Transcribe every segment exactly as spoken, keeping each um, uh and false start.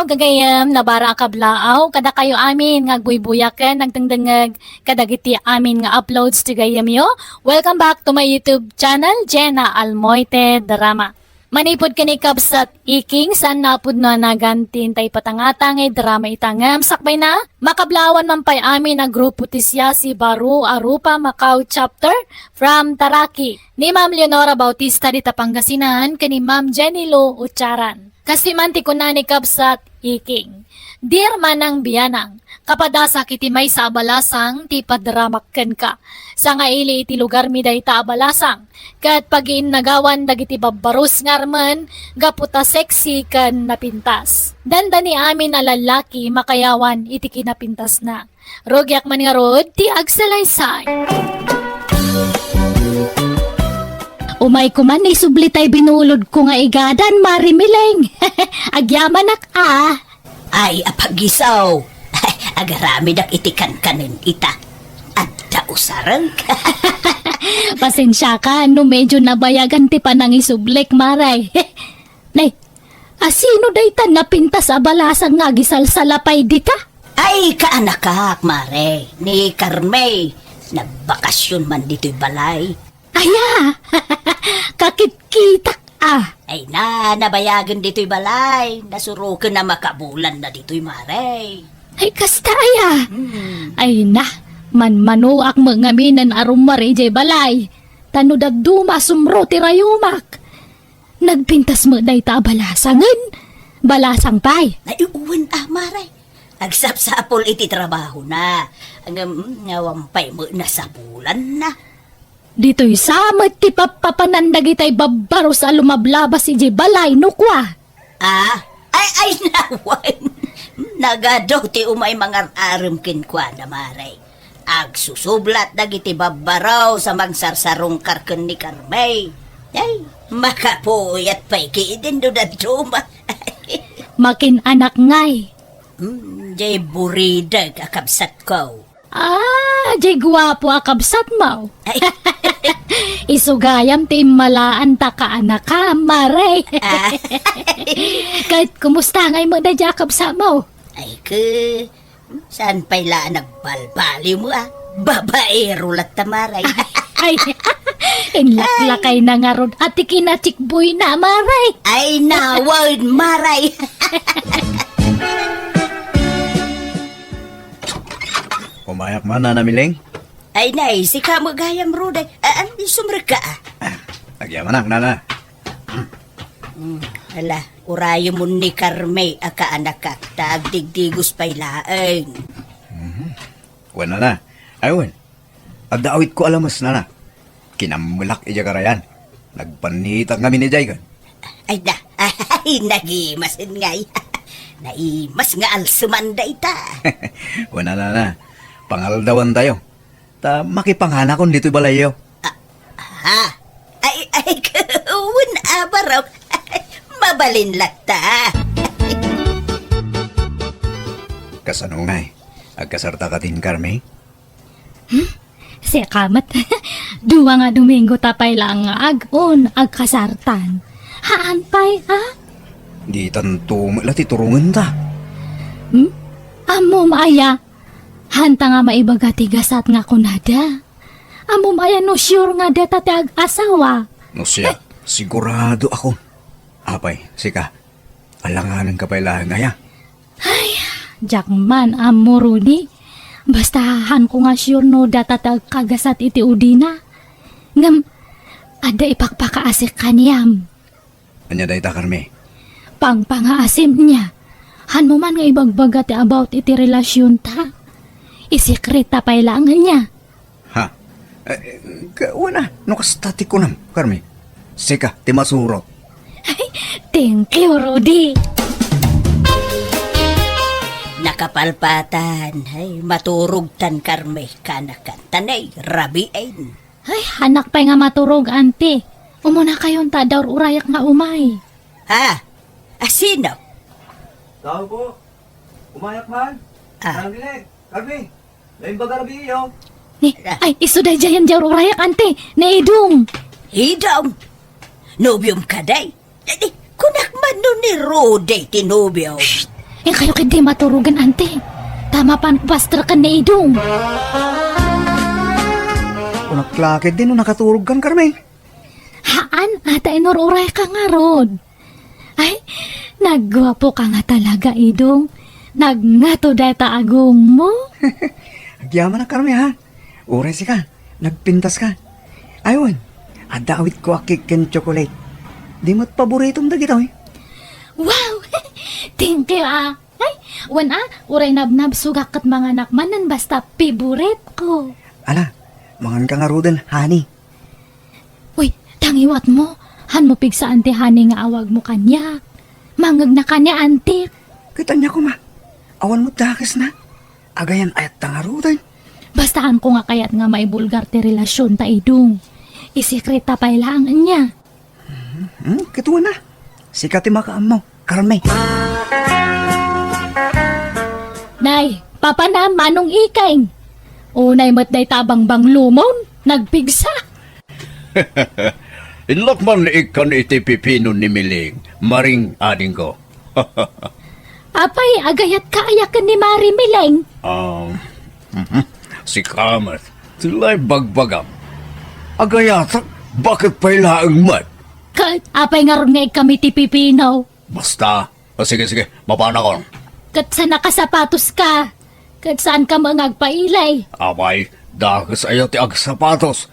Gagayyem, nabara a kablaaw, kadakayo amin nga agbuybuya ken nagdengdengngeg kadagiti amin nga uploads ti gayyemyo. Welcome back to my YouTube channel, Jenna Almoite Drama. Manipud ken ni Kabsat Iking, saan na pudno a nagan ti intay patangata nga idrama ita ngem sakbay na, makablaawan man pay amin a grupo ti siasibaro a Rupa Macau Chapter from Taraqui. Ni Ma'am Leonora Bautista dita Pangasinan ken ni Ma'am Jenny Lou Ucharan. Kastoy man ti kuna ni Kabsat Iking, "Dear Manang Bianang, kapadasak iti maysa a balasang ti ipadramak kenka. Sangaili iti lugarmi dayta a balasang, ket pagiinnagawan dagiti babbarus nga armen gapu ta sexy ken napintas. Dandani amin a lallaki makayawan iti kinapintasna." Rugiak man ngarud ti agsalaysay. Umayko man isubli tay binulodko nga igadan, Mari Mileng. Agyamanak a. Ay, apagisaw. Agaramidak iti kankanen ita. Adda usareng. Pasensiaka no medyo nabayagan ti panangisublik, Mare. Nay, asino dayta napintas a balasang nga agisalsalapay dita? Ay, kaanakak, Mare, ni Carme. Nagbakasyon man ditoy balay. Aya, kakitkitak a. Ay na, nabayagen ditoy balay. Nasuroken a makabulan na ditoy, Mare. Ay, kasta aya. Hmm. Ay na, manmanuak met ngamin a rummuar idiay balay. Ta no dadduma, sumro ti rayumak. Nagpintas met dayta a balasangen. Balasang pay. Ay, wen a, Mare. Agsapsapul iti trabahona. Ngem, awan pay met nasapulanna. Ditoy sa met ti pappapanan dagitay babbarus a lumablabas idiay balay, no kua? Ah? Ay, ay, nawan. Nagadu ti umay mangar-arem kenkuana, Mare. Agsusublat dagiti babbarus a mangsarsarungkar ken ni Carme. Ay, makapuyat pay ketdin no dadduma. Makin-anak ngay. Hmm, jay buridek a kabsatko. Ah, jay guapo a kabsatmo. Ay. Isu gayam ti immalaanta kaanakam, Mare. Ah. Ket kumusta ngay met daydiay a kabsatmo? Ay, ke, saan pay la a nagbalbaliw mo, ah? Babaero latta, Mare. Ay, inlaklakay na ngarud. Ati kinachikboy na, Mare. Ay, nawan, Mare. Umayak man, Nana Mileng. Ay, nay, sika met gayam, Rude. Ah, an, sumrekka, ah. Agyamanak, Nana. Hmm, ala, urayemon ni Carme a kaanakak, ta agdigdigos pay laeng. Mhm. Wen, Nana. Ay, wen. Adda awitko a lames, Nana. Kinammelak idiay karayan. Nagpannitak ngamin idiay ken. Ay na, ay, nagimasen ngay. Naimas nga alseman dayta. Wen a, Nana, pangaldawantayo. Ta makipanganakon ditoy balayyo. Ah, ha? Ay, ay, wen a, barok. Mabalin latta. Kasano ngay? Agkasarta katin Carme? Hmm? Sika met. Dua nga Domingo ta pay laeng nga ag-un, agkasartan. Haan pay, a? Ditanto met la ti turongenta. Hmm? Ammom aya? Hanta nga maibaga ti gasat nga kunada. Ammom aya no sure nga data ti ag-asawa? No siak, sigurado ako. Apay, sika, alanganenka pay laeng aya? Ay, diak man ammo, Rudy. Basta haanko nga sure no data ti agkagasat iti udina. Ngem, adda ipakpakaasik kaniam. Ania dayta, Carme? Pangpangaasim nia. Hanmo man nga ibagbaga ti about iti relasionta. Isekreta pay laeng nia. Ha? Eh, ka-, wen a, no kasta ti kunam, Carme. Sika ti masurot. Ay, thank you, Rudy. Nakapalpatan, ay, maturogtan, Carme, kanakan. Tanay, rabiin. Ay, hanak pay nga maturog, anti. Umunakayon ta adda ur-urayak nga umay. Ha? Asino? Tao po. Umayak man. Ah. Carmine, Carmi, naimbaga rabii, oh. Ni, ay, isu daydiay diay ur-urayak, anti. Ni Idong. Idong? Nobiom kadi? Eh, kunak man no ni Rudy ti nobio. Shh! Inkayo ketdi maturogen, anti. Ta mapan ko pastreken ni Idong. Kunak la ketdi no nakaturogkan, Carmen. Haan, ata inur-urayka ngarud. Ay, nagguapoka nga talaga, Idong. Nagngato dayta agongmo. Agyamanak, Carmen, ha? Uray sika, nagpintaska. Ay wen, adda awitko a cake ken chocolate. Di met paboritom dagitoy. Wow! Thank you, ah. Ay, wen, ah, uray nabnabsogak ket manganak manen basta favorite ko. Ala, manganka ngaruden, honey. Uy, ta ngiwatmo, hanmo pigsaan ti honey nga awagmo kaniak. Mangngegna kaniak, anti. Ket ania koma, awan met dakesna. Agayan-ayatta ngaruden. Basta hanko nga kayat nga maibulgar ti relasionta, Idong. Isekreta pay laeng ania. Hmm, ket wen a. Sika ti makaammo, Carmen. Nay, papanam, Manong Ikeng. Unay met dayta a bangbanglomon, nagpigsa. Innak man ikkan iti pipino ni Miling, Maring adingko. Apay, agayatka aya ken ni Mari Miling? Ah, mhm. Sika met, ti la ibagbagam. Agayatak, baket pay laeng met? Ket apay ngarud nga ikkam iti pipino? Basta. O, sige, sige, mapanakon. Ket sa nakasapatoska? Ket saanka met nga agpailay? Apay, dakes aya ti agsapatos.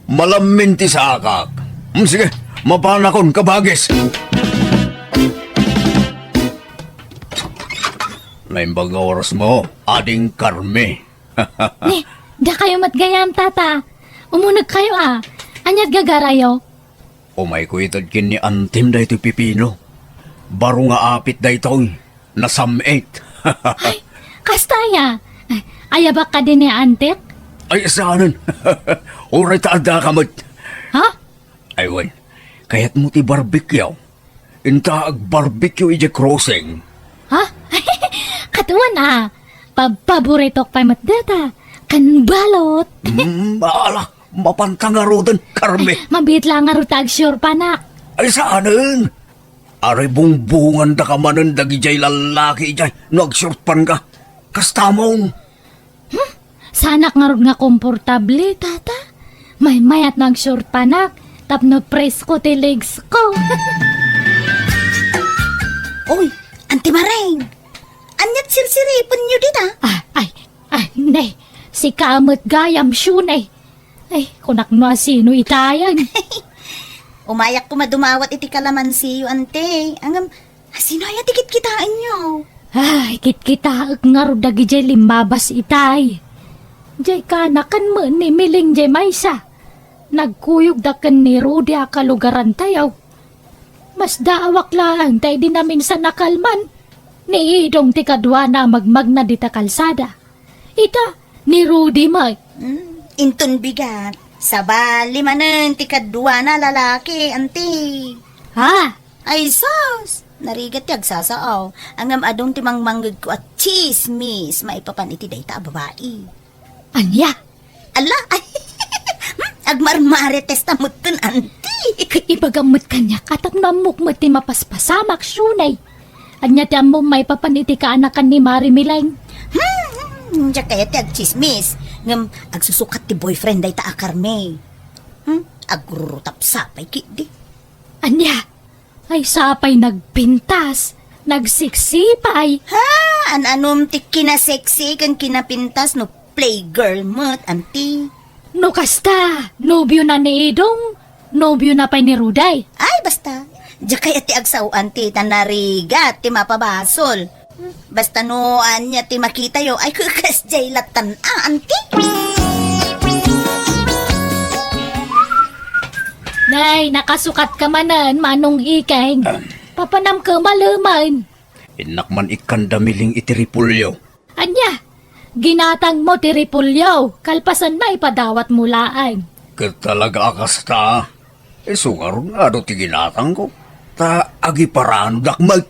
Malammin ti saakak. Hmm, sige, mapanakon, kabagis. Naimbag nga orasmo, Ading Carmi. Ni, dakayo met gayam, Tata. Umunegkayo a. Ania't gagarayo? Umayko ited ken ni Antim daytoy pipino. Baro nga apit daytoy. Nasam-it. Ay, kasta aya? Ay, ayabak kadi ni Antik? Ay, saanen. Uray ta addaka met. Ha? Ay, wen. Kayatmo ti barbecue? Inta agbarbecue idiay crossing. Ha? Ket wen a. Pab-, paboritok pay met dayta. Ken balot. Hmm, ala, mapanta ngaruden, Carmi. Mabiit la ngarud ta agsiurpanak. Ay, saanen? Aray, bungbungandaka manen dagidiay lallaki idiay no agsiurpanka. Kastamon. Hmm? Saanak ngarud nga komportable, Tata. Maymayat no agsiurpanak, tapno presko ti legs ko. Oy, Anti Maring! Ania't sirsiripenyo dita? Ah, ay, ay, ne. Sika met gayam, Shunay. Ay, kunak no asino itayan. Umayak koma dumawat iti kalamansiyo, Anti. Ngem, asino aya ti kitkitaenyo? Ay, kitkitaek ngarud dagidiay limmabas itay. Diay kanaken met ni Miling diay maysa. Nagkuyogda ken ni Rudy a kalugarantayo. Masdaawak laeng ta idi naminsan a kalman, ni Idong ti kaduana a magmagna dita kalsada. Ita, ni Rudy met. Hmm, inton bigat, sabali manen ti kaduana a lalaki, Anti. Ha? Ay, sus! Narigat ti agsasao. Ngem adun ti mangmangngegko a tsismis maipapan iti dayta a babai. Ania? Ala, ay, agmarmaritesta metten, Anti. Ket ibagam met kaniak a tapno ammok met ti mapaspasamak, Shunay. Ania ti ammom maipapan iti kaanakan ni Mari Miling? Hmm, hmm, diak kayat ti agtsismis. Ngem agsusukat ti boyfriend dayta a Carmi. Hmm, agrurutapsa pay ketdi. Ania? Ay, sapay nagpintas, nagseksi pay. Ha? An-anom ti kinasexy ken kinapintas no playgirl met, Anti? No kasta, nobio na ni Idong, nobio na pay ni Ruday. Ay, basta. Diak kayat ti agsao, Anti, ta narigat ti mapabasol. Basta no ania ti makitayo, ay, kasdiay lattan a, Anti. Nay, nakasukat ka manen, Manong Ikeng. Papanam ka maleman. Innak man ikkanda Miling iti repolyo. Ania? Ginatang mo ti repolyo, kalpasan na ipadawat mo laeng. Ket talaga a kasta? Isu ngarud nga adu ti ginatangko, ta agiparanodak met.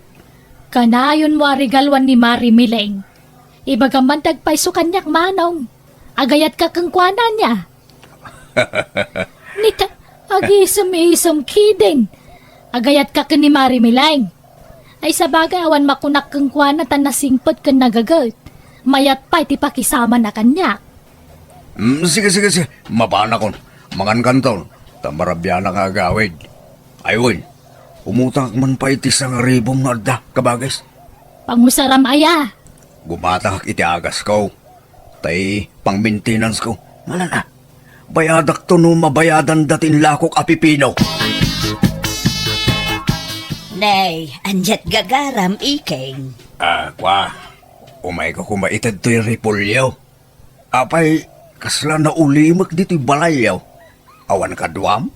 Kanayon mo a regaluan ni Mari Miling. Ibagam man ti agpayso kaniak, Manong. Agayatka kenkuana ania? Nita, agisem-isem kidin. Agayatka ken ni Mari Miling. Ay, sabagay, awan makunak kenkuana ta nasingpet ken nagaget. Mayat pay ti pakisamana kaniak. Mm, sige, sige, sige. Mapanakon. Mangankanton. Ta marabianak nga agawid. Ay, wen. Umutangak man pay iti sangaribong nga adda, kabagis. Pangusaram aya? Gumatangak iti agasko. Tay pang-maintenance ko. Malala. Bayadakto no mabayadan dati inlakok a pipino. Nay, aniat gagaram, Iking? Ah, kwa. Umayka koma itedtoy repolyo. Apay, kasla naulimek ditoy balayyo? Awan kaduam?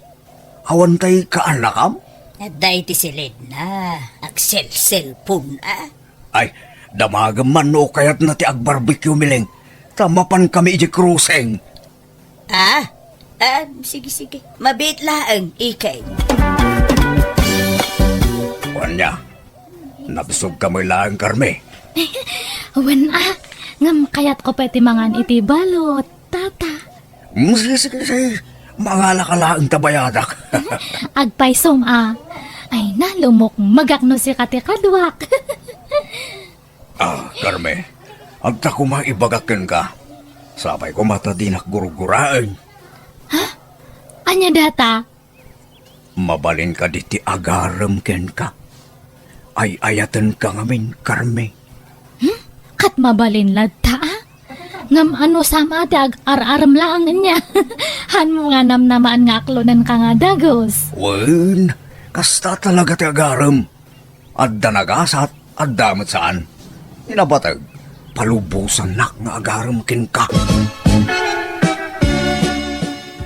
Awan tay kaanakam? Adda iti silidna, agselselpon, a? Ay, damagem man no kayatna ti agbarbecue, Miling. Ta mapan kami iti crossing. Ah? Ah, sige, sige. Mabiit laeng, Iking. Ania, nabsog ka met laeng, Carmi? Wen a, ngem kayatko pay ti mangan iti balot, tata. Mm, sige, sige, sige. Mangalaka laeng ta bayadak. Agpaysom a. Ay, nalumukmegak no sika ti kaduak. Ah, Carmi, agta koma ibagak kenka. Sapay koma ta dinak gurguraen. Ha? Ania data? Mabalin kadi ti agarem kenka? Ay-ayatenka ngamin, Carmi. Hmm? Ket mabalin latta, a? Ngem no sama ti ag-ar-arem laeng ania? Hanmo nga namnamaan nga aklonenka nga dagus? Wen, kasta talaga ti agarem. Adda nagasat, adda met saan. Ti napateg, palubosannak nga agarem kenka.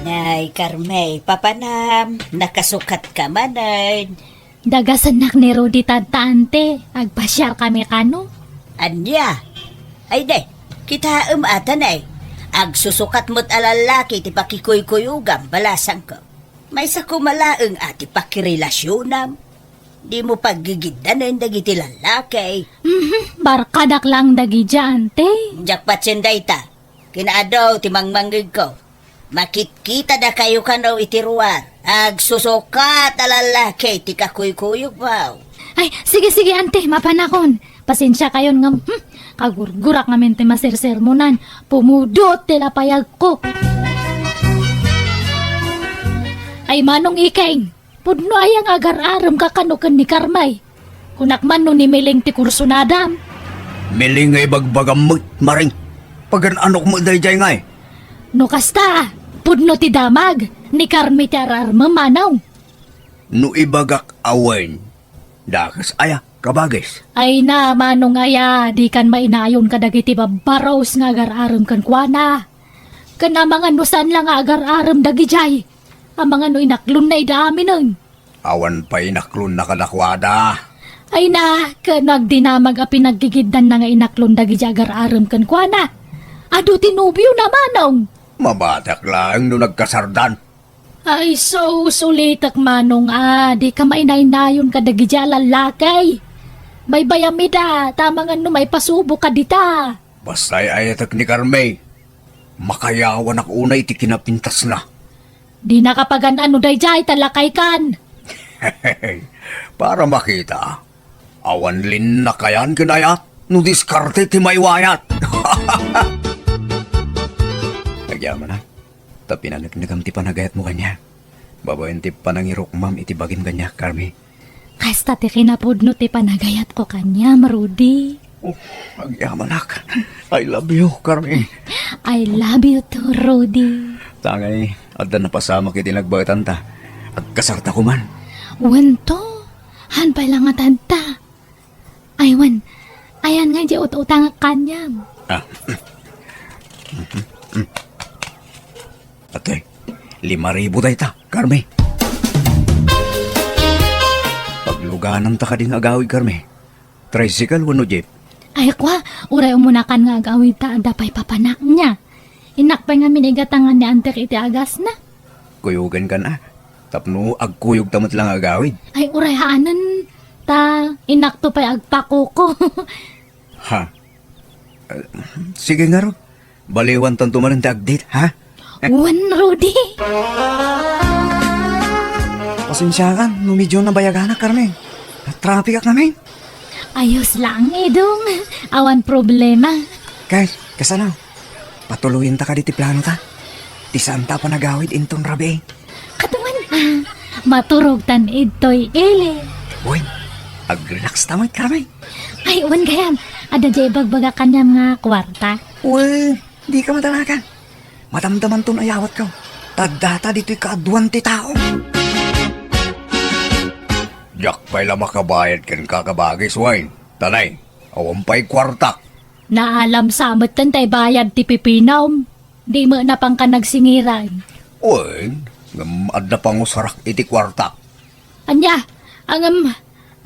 Nay, Carmi, papanam, nakasukatka manen. Dagasennak ni Rudy tadta, ante. Agpasiarkami kano. Ania? Ay, de, kitaem a ta, nay. Agsusukat met a lallaki ti pakikuykuyogam, balasangko. Maysa koma laeng a ti pakirelasionam. Dimo paggigiddanen dagiti lallaki. Mhm, barkadak laeng dagidiay, ante. Diak patien dayta. Kinaadu ti mangmangngegko. Makitkitada kayo kano iti ruar. Agsusukat a lallaki ti kakuykuyogmo. Ay, sige, sige, ante, mapanakon. Pasensia kayon ngem, hmm, kagurgurak ngamin ti masersermonan. Pumudot ti lapayagko. Ay, Manong Iking, pudno aya nga agar-aremka kano ken ni Carmi? Kunak man no ni Miling ti kursunadam. Miling nga ibagbagam met, Maring. Pagan-anok met daydiay ngay? No kasta, pudno ti damag, ni Carmi ti ar-armem, Manong. No ibagak a wen, dakes aya, kabagis? Ay na, Manong aya, dikan mainayon kadagiti babbaros nga agar-arem kenkuana. Ken amangan no saan la nga agar-arem dagidiay, amangan no inaklonna ida aminen. Awan pay inaklonna kadakuada. Ay na, ken no agdinamag a pinaggigiddanna nga inaklon dagidiay agar-arem kenkuana. Adu ti nobiona, Manong. Mabatak laeng no nagkasardan. Ay, sus, ulitek, Manong a, dika mainaynayon kadagiti a lallaki. Baybayam ida, ta amangan no maipasuboka dita. Basta ay-ayatek ni Carmi, makayawanak unay iti kinapintasna. Dina kapagan-ano daydiay, ta lakaykan. Para makita, awan linnakayan ken ayat no diskarte ti maiwayat. Agyamanak, ta pinaneknekam ti panagayatmo kaniak. Babaen ti panangirukmam iti bagim kaniak, Carmi. Kasta ti kinapudno ti panagayatko kaniam, Rudy. Oh, agyamanak. I love you, Carmi. I love you too, Rudy. Tangay, adda napasamak iti nagbaetan ta. Agkasarta koman. Wen to, han pay la nga tadta. Ay, wen, ayan nga di ut-utangak kaniam. Ah. Atay, lima ribu dayta, Carmi. Paglugananta kadi nga agawid, Carmi. Tricycle wenno jeep? Ay, kwa, uray umunakan nga agawid ta adda pay papanakna. Innak pay ngamin igatangan ni Antek iti agasna. Kuyogenkan a. Tapno agkuyogta met la nga agawid. Ay, uray haanen. Ta, inakto pay agpakuko. Ha? Eh, sige ngarud. Baliwantanto manen ti agdate, ha? Wen, Rudy. Pasensiakan no medyo nabayaganak, Carmen. Traffic ak ngamin. Ayos lang, Idong. Awan problema. Kay, kasano? Patuloyenta kadi ti planota? Ti saanta a panagawid inton rabii. Katuan, ah, maturogtan idtoy ili. Wen, ag-relax ta met, Carmen. Ay, wen gayam. Adda diay ibagbaga kaniam nga kuarta. Wen, dika madanagan. Madamdamanton ayawatko. Ta addata ditoy kaaduan ti tao. Diak pay la makabayad kenka, kabagis, wen. Tanay, awan pay kuartak. Naalam sa metten tay bayad ti pipinam. Di met napangka nagsingiran. Wen, ngem adda pangusarak iti kuartak. Ania? Ngem,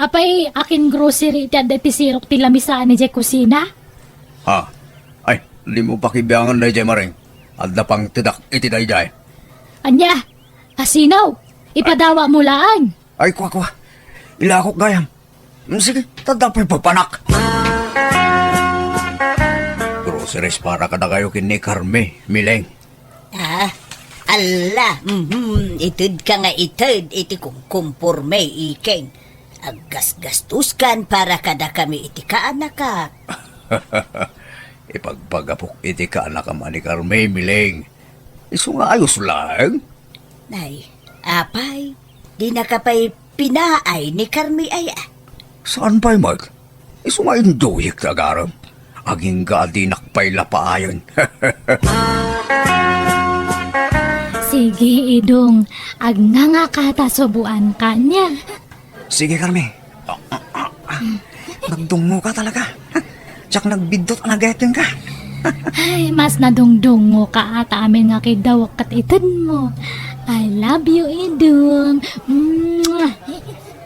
apay akin grocery ti adda iti sirok ti lamisaan idiay kusina? Ha? Ay, dimo pakibiangan daydiay, Maring. Adda pangtedak iti daydiay. Ania? Asino? Ipadawatmo laeng. Ay, kua, kua. Ilakok gayam. Mm, sige, tadda pay papanak. Groceries para kadakayo ken ni Carmi, Mileng. Ah, alla, mhm, itedka nga ited iti kumkumporme, iking. Aggasgastuskan para kadakami iti kaanakak. Ipagpagapok iti kaanakam a ni Carmi, Mileng. Isu nga ayos laeng. Ay, apay, dinaka pay pinaay ni Carmi aya? Saan pay met? Isu nga induyek ti agarem. Agingga a dinak pay la paayen. Sige, Idong. Agngangaka ta suboanka nia. Sige, Carmi. Nagdungngoka talaga. Diak nagbiddut a nagayat kenka. Ay, mas nadungdungngoka ta amin nga kiddawek ket itedmo. I love you, Idong. Mwah!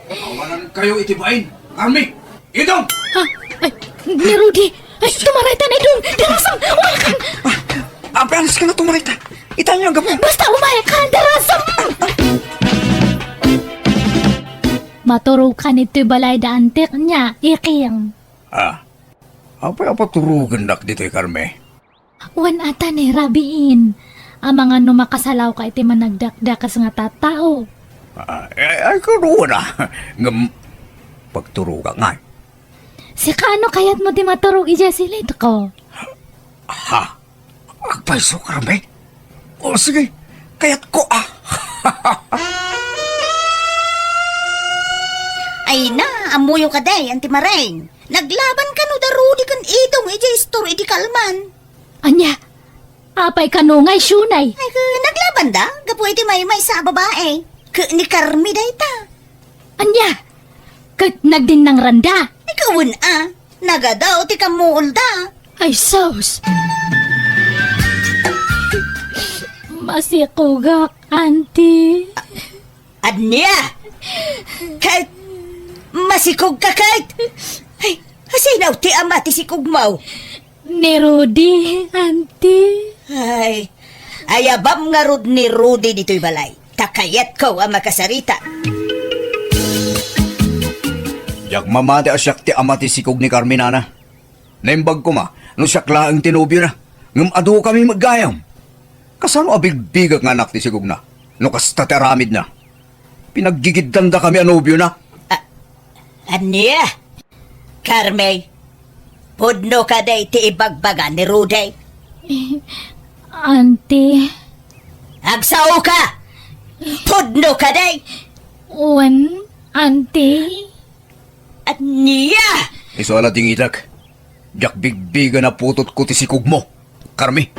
Awanankayo iti bain. Carmi! Idong! Ha? Ay, ni Rudy! Ay, tumaraytan, Idong! Darasam! Umaykan! Ah, apay, anas ka nga tumaraytan? Ita niyo, gapu. Basta umaykan! Darasam! Maturogkan itoy balay da antik nia, iking. Ah, apay a paturogendak ditoy, Carmi? Wen, ata ni rabiin. Amangan no makasalawka iti managdakdakes nga tattao. Ah, ay, ay, kano na. Ngem, pagturogak ngay. Sika, no kayatmo ti maturog idiay silidko? Ha? Agpayso, Carmi? O, sige. Kayatko, ah. Ay na, ammoyo kadi, Anti Maring. Naglaban kano da Rudy ken Idong idiay istor idi kalman. Ania? Apay kano nga isyunay? Ay, ket naglabanda gapu iti maymaysa a babae. Ket ni Carmi dayta. Ania? Ket nagdinnangranda? Ay, ket wen a. Nagadaw ti kammuolda. Ay, sus! Masikogak, Anti. Ania? Ket masikogka ket? Ay, asino ti ama ti sikogmo? Ni Rudy, Anti. Ay, ayabam ngarud ni Rudy ditoy balay. Ta kayatko a makasarita. Diak mamati a siak ti ama ti sikog ni Carmi, nana. Naimbag koma no siak laeng ti nobiona, ngem adukami met gayam. Kasano a bigbigek nga anak ti sikogna no kasta ti aramidna? Pinaggigiddandakami a nobiona. A-, ania? Carmi, pudno kadi ti ibagbaga ni Rudy? Eh, Auntie. Agsaoka! Pudno kadi? Wen, Auntie. Ania? Isu a ladingitek. Diak bigbigen a putotko ti sikogmo, Carmi.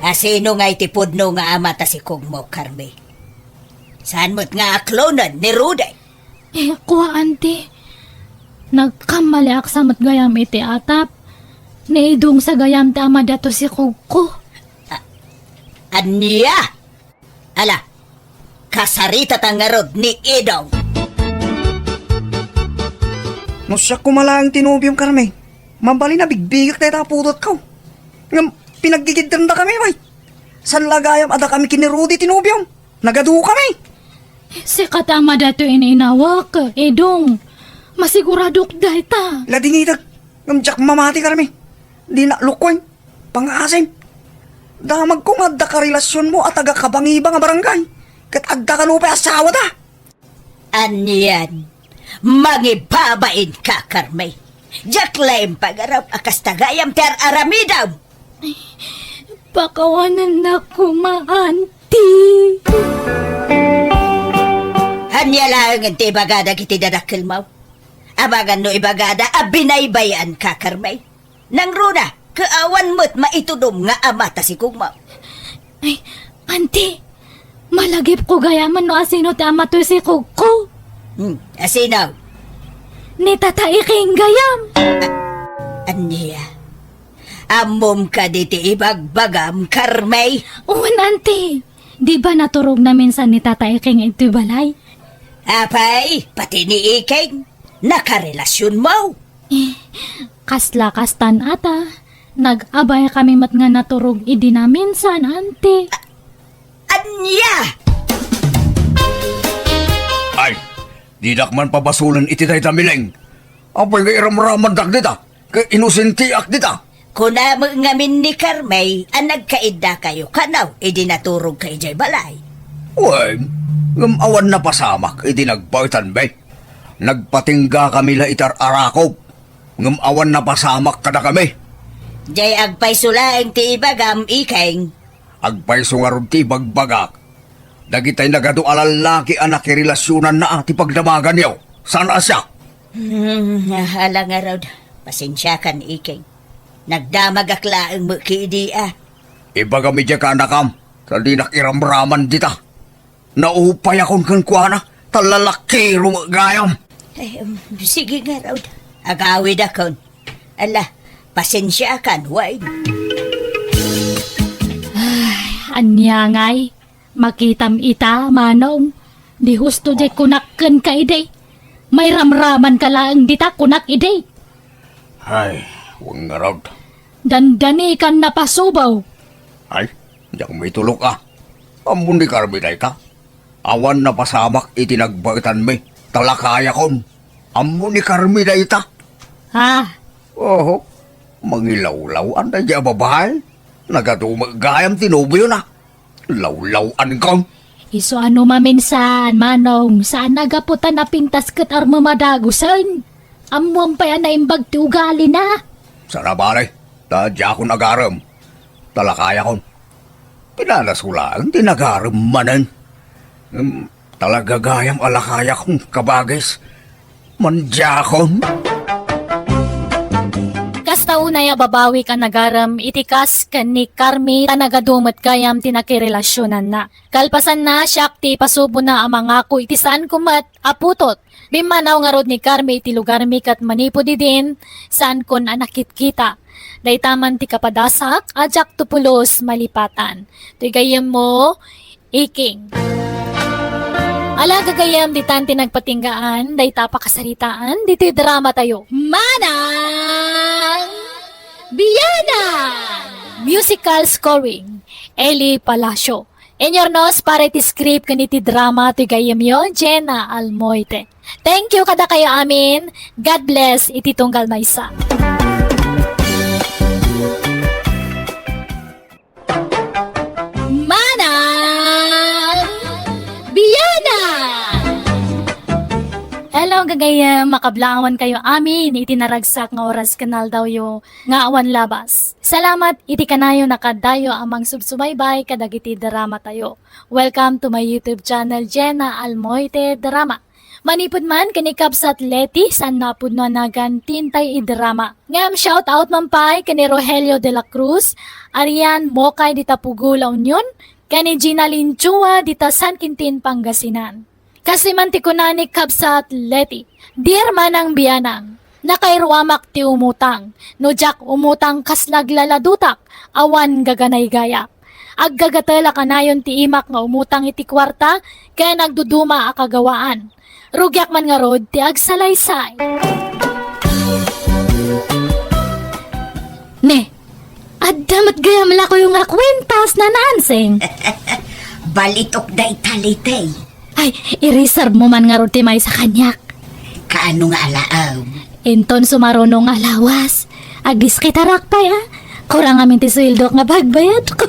Asino ngay ti pudno nga ama ta sikogmo, Carmi? Saan met nga aklonen ni Rudy? Eh, kua, Auntie. Nagkammaliak sa met gayam iti atap. Ni Idong sa gayam ti ama dato sikogko. A-, ania? Ala, kasaritata ngarud ni Idong. No siak koma laeng ti nobiom, Carmi, mabalin a bigbigek dayta a putotko. Ngem pinaggigiddandakami, bay. Saan la gayam a dakami ken ni Rudy ti nobiom? Nagadukami. Sika ti ama daytoy ininawak, Idong. Masiguradok dayta. Ladingitek, ngem diak mamati, Carmi. Dinak lukoen. Pangaasim. Damagko nga adda karelasionmo a taga-Kabangiba nga barangay. Ket adda kano pay asawada. Anian? Mangibabain ka, Carmay. Diak laeng pagarup a kasta gayam ti ar-aramidem. Pakawanennak koma, Auntie. Ania laengen ti ibaga dagiti dadakkelmo? Amangan no ibagada a binaybay-an ka, Carmay. Nangruna, ket awan met maitudom nga ama ta sikogmo. Ay, Auntie, malagipko gayamen no asino ti ama toy sikogko. Hmm, asino? Ni Tata Iking gayam. A-, ania? Ammom kadi ti ibagbagam, Carmay? Wen, Auntie. Di ba naturogna minsan ni Tata Iking iti balay? Apay, pati ni Iking, nakarelasionmo? Eh, kasla kastan ata. Nag-abay kami met nga naturog idi naminsan, Auntie. A-, ania? Ay, didak man pabasolen iti dayta, Mileng. Apay nga iramramandak dita? Ket inosentiak dita. Kuna met ngamin ni Carmay a nagkaiddakayo kano idi naturogka idiay balay. Wen, ngem awan napasamak idi nagbaetanmi. Nagpatinggakami la iti ar-arakop, ngem awan napasamak kadakami. Diay agpayso laeng ti ibagam, Iking. Agpayso ngarud ti ibagbagak. Dagitay nagadu a lallaki a nakirelasionanna ti pagdamaganyo. Saan a siak? Hmm, ala ngarud. Pasensiakan, Iking. Nagdamagak laeng met kadi a. Ibagam idiay kaanakam, ta dinak iramraman dita. Naupayakon kenkuana, ta lalakiro met gayam. Eh, um, sige ngarud. Agawidakon. Ala, pasensiakan, wen. Ay, ania ngay? Makitam ita, Manong. Di husto diay kunak kenka idi. Mairamramanka laeng dita kunak idi. Ay, wen ngarud. Dandanikan napasubaw. Ay, diak maitulok a. Ammo ni Carmi dayta. Awan napasamak iti nagbaetanmi. Talakayakon. Ammo ni Carmi dayta. Ah. Oho. Mangilawlaw-an daydi a babai. Nagadu met gayam ti nobiona. Lawlaw-ankon. Isu a no maminsan, Manong, saan a gapu ta napintas ket armo madagusen. Ammoam pay a naimbag ti ugalina. Saan a bale, ta diakon agarem. Talakayakon. Pinanaso laeng ti nagarem manen. Ngem talaga gayam a lakayakon, kabagis. Mandiakon. Kasta unay a babawik a nagarem iti kas ken ni Carmi ta nagadu met gayam ti nakirelasionanna. Kalpasanna, siak ti ipasubona a mangako iti saanko met a putot. Bimmanaw ngarud ni Carmi iti lugarmi ket manipud idin, saankon a nakitkita. Dayta man ti kapadasak a diakto pulos malipatan. Toy gayyemmo, Iking. Ala, gagayyem, ditan ti nagpatinggaan dayta a pakasaritaan ditoy dramatayo. Manang Bianang! Musical scoring, Eli Palacio. Inyurnos para iti script ken iti drama toy gayyemyo, Jenna Almoite. Thank you kadakayo amin. God bless iti tunggal maysa. Manang Bianang! Hello, gagayyem. Makablaankayo amin iti naragsak nga oras ken aldawyo nga awan labas. Salamat iti kanayon a kaaddayo a mangsubsubaybay kadagiti dramatayo. Welcome to my YouTube channel, Jenna Almoite Drama. Manipud man ken ni Kabsat Leti, saan a pudno a nagan ti intay idrama. Ngem shout out man pay ken ni Rogelio de la Cruz, Arian Mokay dita Pugo, La Union, ken ni Gina Linchua dita San Quintin, Pangasinan. Kastoy man ti kuna ni Kabsat Leti, "Dear Manang Bianang, nakairuamak ti umutang. No diak umutang, kasla aglaladutak, awan gaganaygayak. Aggagatel a kanayon ti imak nga umutang iti kuarta ken agduduma a kagawaan. Rugiak man ngarud ti agsalaysay." Ne, adda met gayam la kuyo nga kwintas, Nana Ansing. Balitok dayta, Leti. Ay, i-reserve mo man ngarud ti maysa kaniak. Kaano nga alaem? Inton sumaruno nga lawas, agiskitarak pay, a. Kurang amin ti sueldok nga pagbayadko.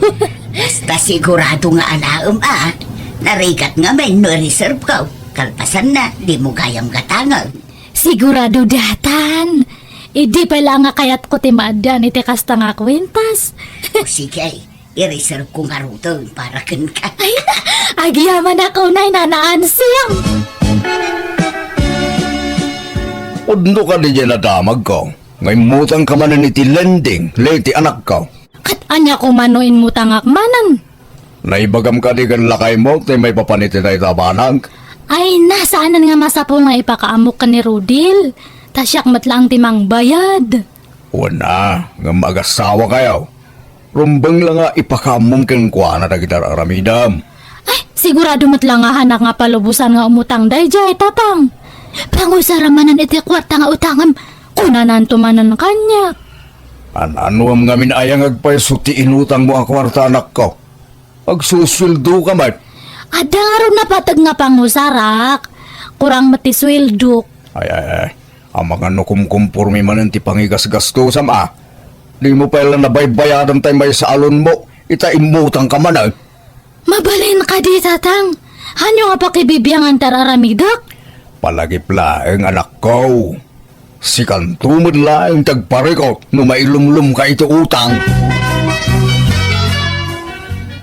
Basta sigurado nga alaem, a. Narigat ngamin no i-reserve ko. Kalpasanna, dimo gayam gatangen. Sigurado daytan. Idi pay la nga kayatko ti maaddan iti kasta nga kuentas. O sige, i-reserve ko ngaruden para kenka. Ay, agyamanak unay, Nana Ansing. Pudno kadi diay nadamagko nga immutangka manen iti lending, Leti, anakko. Ket ania koma no immutangak manen? Naibagam kadi ken lakaymo ti maipapan iti dayta a banag? Ay, na, saanen nga masapul nga ipakaammok ken ni Rodel. Ta siak met laeng ti mangbayad. Wen a, ngem agasawakayo. Rumbeng la nga ipakaammom kenkuana dagiti ar-aramidem. Ay, sigurado met la nga hanak nga palubosan nga umutang daydiay, Tatang. Pangusaram manen iti kuarta nga utangem, kunananto manen kaniak. An-anuem ngamin aya nga agpayso ti inutangmo a kuarta, anakko? Agsusueldoka met. Adda ngarud napateg nga pangusarak. Kurang met ti sueldok. Ay, ay, ay. Amangan no kumkumpormi manen ti pangigasgastosam a. Dimo pay la nabaybayadan tay maysa a loanmo, ita immutangka manen. Mabalin kadi, Tatang? Ania nga pakibibiangan ti ar-aramidek? Palagip laeng, anakko. Sikanto met laeng ti agparikut no mailumlomka iti utang.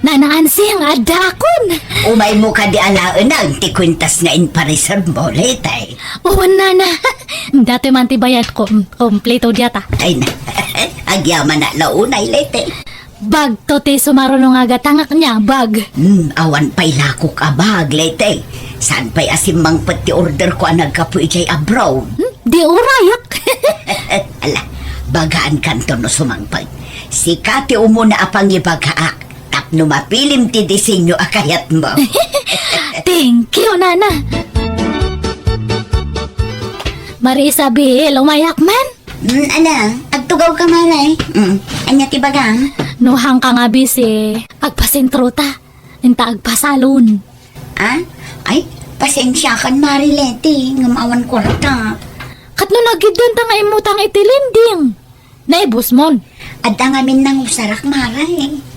Nana Ansing, addaakon. Umaymo kadi alaengen ti kuentas nga inpareservemo, Leti. Wen, Nana. Datoy man ti bayadko. Kompleto diata. Ay na. Agyamanak la unay, Leti. Bagto ti sumaruno nga gatangak nia, bag. Hmm, awan pay lakok a bag, Leti. Saan pay a simmangpet ti orderko a naggapu idiay abroad? Hmm, di urayak. Ala, bagaankanto no sumangpet. Sika ti umuna a pangibagaak tapno mapilim ti disenyo a kayatmo. Thank you, Nana. Mari Isabel, umayak man? Mm, ala, agtugawka, Mare. Mm, ania ti bagam? No haanka nga busy, agpasentrota. Inta agpasalon. Ah? Ay, pasensiakan, Mare Leti, ngem awan kuarta. Ket no nagiddanta nga immutang iti lending, naibusmon. Adda ngamin nangusarak, Mare.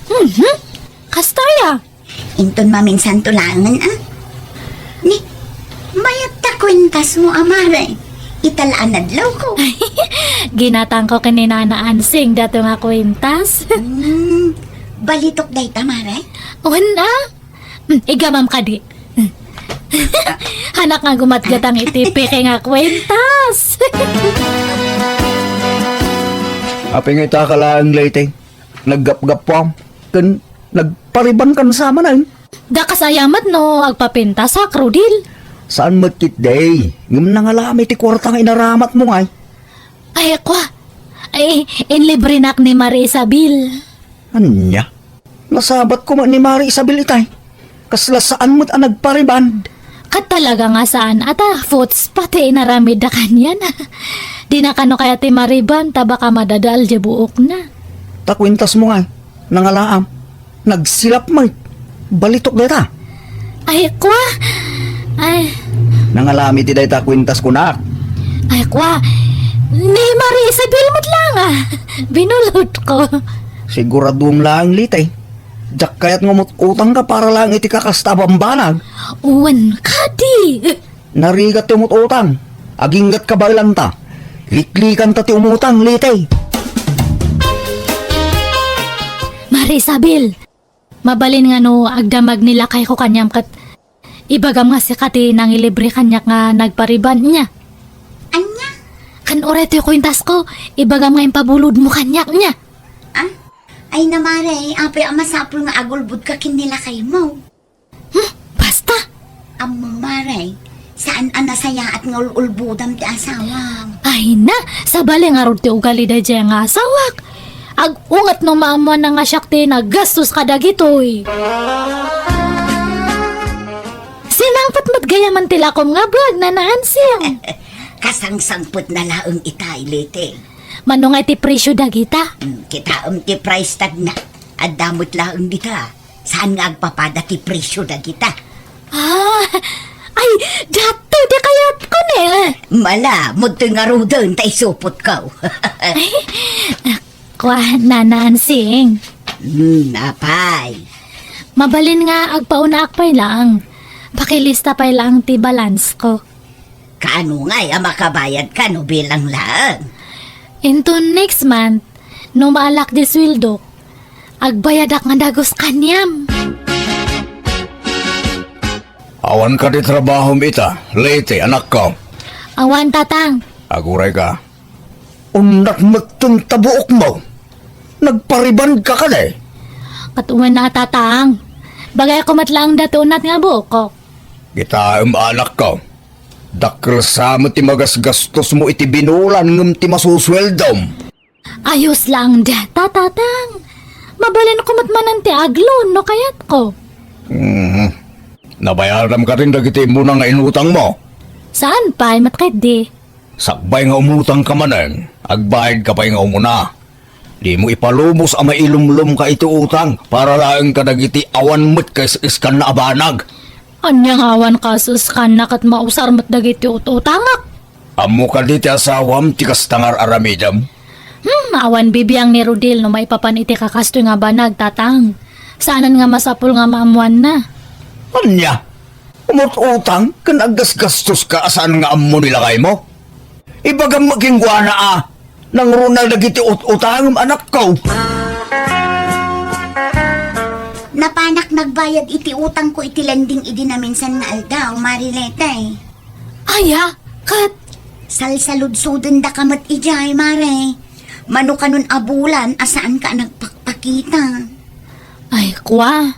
Mhm. Kasta aya? Inton maminsanto laengen, a. Ni, mayat ta kuentasmo a, Mare. Ita la a nadlawko. Ginatangko ken ni Nana Ansing dato nga kuentas. Hmm, balitok dayta, Mare? Wen a. Hmm, igamam kadi. Hanak nga gumatgatang iti peke nga kuentas. Apay nga ita ka laeng, Leti? Naggapgappuam ken nagparibankan sa manen. Dakas aya met no agpapintasak, Rodel? Saan met ketdi, ngem nangalaami ti kuarta nga inaramatmo ngay. Ay, kua. Ay, inlibrenak ni Mari Isabel. Ania? Nasabatko met ni Mari Isabel itay. Kasla saan met a nagpariband. Ket talaga nga saan a ta, puts, pati inaramidda kaniana. Dina kano kayat ti mariband ta baka madadael diay buokna. Ta kuentasmo ngay, nangalaam. Nagsilap met. Balitok dayta. Ay, kua. Ay. Nangalaami ti dayta kuentas kunak. Ay, kua. Ni Mari Isabel met laeng a. Binulodko. Siguraduem laeng, Leti. Diak kayat nga umut-utangka para laeng iti kakasta a bambanag. Wen kadi. Narigat ti umut-utang. Aginggat kabaelanta. Liklikanta ti umutang, Leti. Mari Isabel, mabalin nga no agdamag ni lakayko kaniam ket ibagam nga sika ti nangilibre kaniak nga nagpariband nia. Ania? Ken uray toy kuentasko, ibagam nga impabulodmo kaniak nia. Ah? Ay na, Mare, apay a masapul nga agulbodka ken ni lakaymo? Hmm, basta. Ammom, Mare, saan a nasayaat nga ul-ulbodam ti asawam. Ay na, sabali ngarud ti ugali daydiay nga asawak. Ag-unget no maammoanna nga siak ti naggastos kadagitoy. Sinangpet met gayamen ti lakom nga bag, Nana Ansing. Kasangsangpetna laeng itay, Leti. Mano nga ti presyo dagita? Hmm, kitaem ti price tagna. Adda met laeng dita. Saan nga agpapada ti presyo dagita? Ah, ay, datoy di kayatko ne. Mala, mudtoy ngaruden ta isupotko. Ay, kua, Nana Ansing. Hmm, apay? Mabalin nga agpaunaak pay laeng. Pakilista pay laeng ti balance ko. Kaano ngay a makabayad ka no bilang laeng? Inton next month, no maalak di sweldo, agbayadak nga dagus kaniam. Awan kadi trabahom ita, Leyte, anakko? Awan, Tatang. Aguray ka. Unat metten ta buokmo. Nagpariband ka kadi? Ket wen a, Tatang. Bagayko met laeng daytoy unat nga buokko. Kitaem, anakko. Dakkel sa met ti magasgastosmo iti binulan ngem ti masusweldom. Ayos laeng dayta, Tatang. Mabalinko met manen ti agloan no kayatko. Mhm. Nabayadam kadin dagiti immuna nga inutangmo? Saan pay, met ketdi. Sakbay nga umutangka manen, agbayadka pay nga umuna. Dimo ipalubos a mailumlomka iti utang para laeng kadagiti awan met kaisiskanna a banag. Ania nga awan kaisiskanna ket mausar met dagiti ut-utangak? Ammo kadi ti asawam ti kasta nga ar-aramidem? Hmm, awan bibiang ni Rodel no maipapan iti kakastoy nga banag, Tatang. Saanen nga masapul nga maammoanna. Ania? Umut-utang ken aggasgastoska a saan nga ammo ni lakaymo? Ibagam met kenkuana a nangruna dagiti ut-utangem, anakko. Napanak nagbayad iti utangko iti lending idi naminsan nga aldaw, Mari Leyte. Aya, ket? Salsaludsodendaka met idiay, Mare. Mano kanon a bulan a saanka a nagpakpakita? Ay, kua.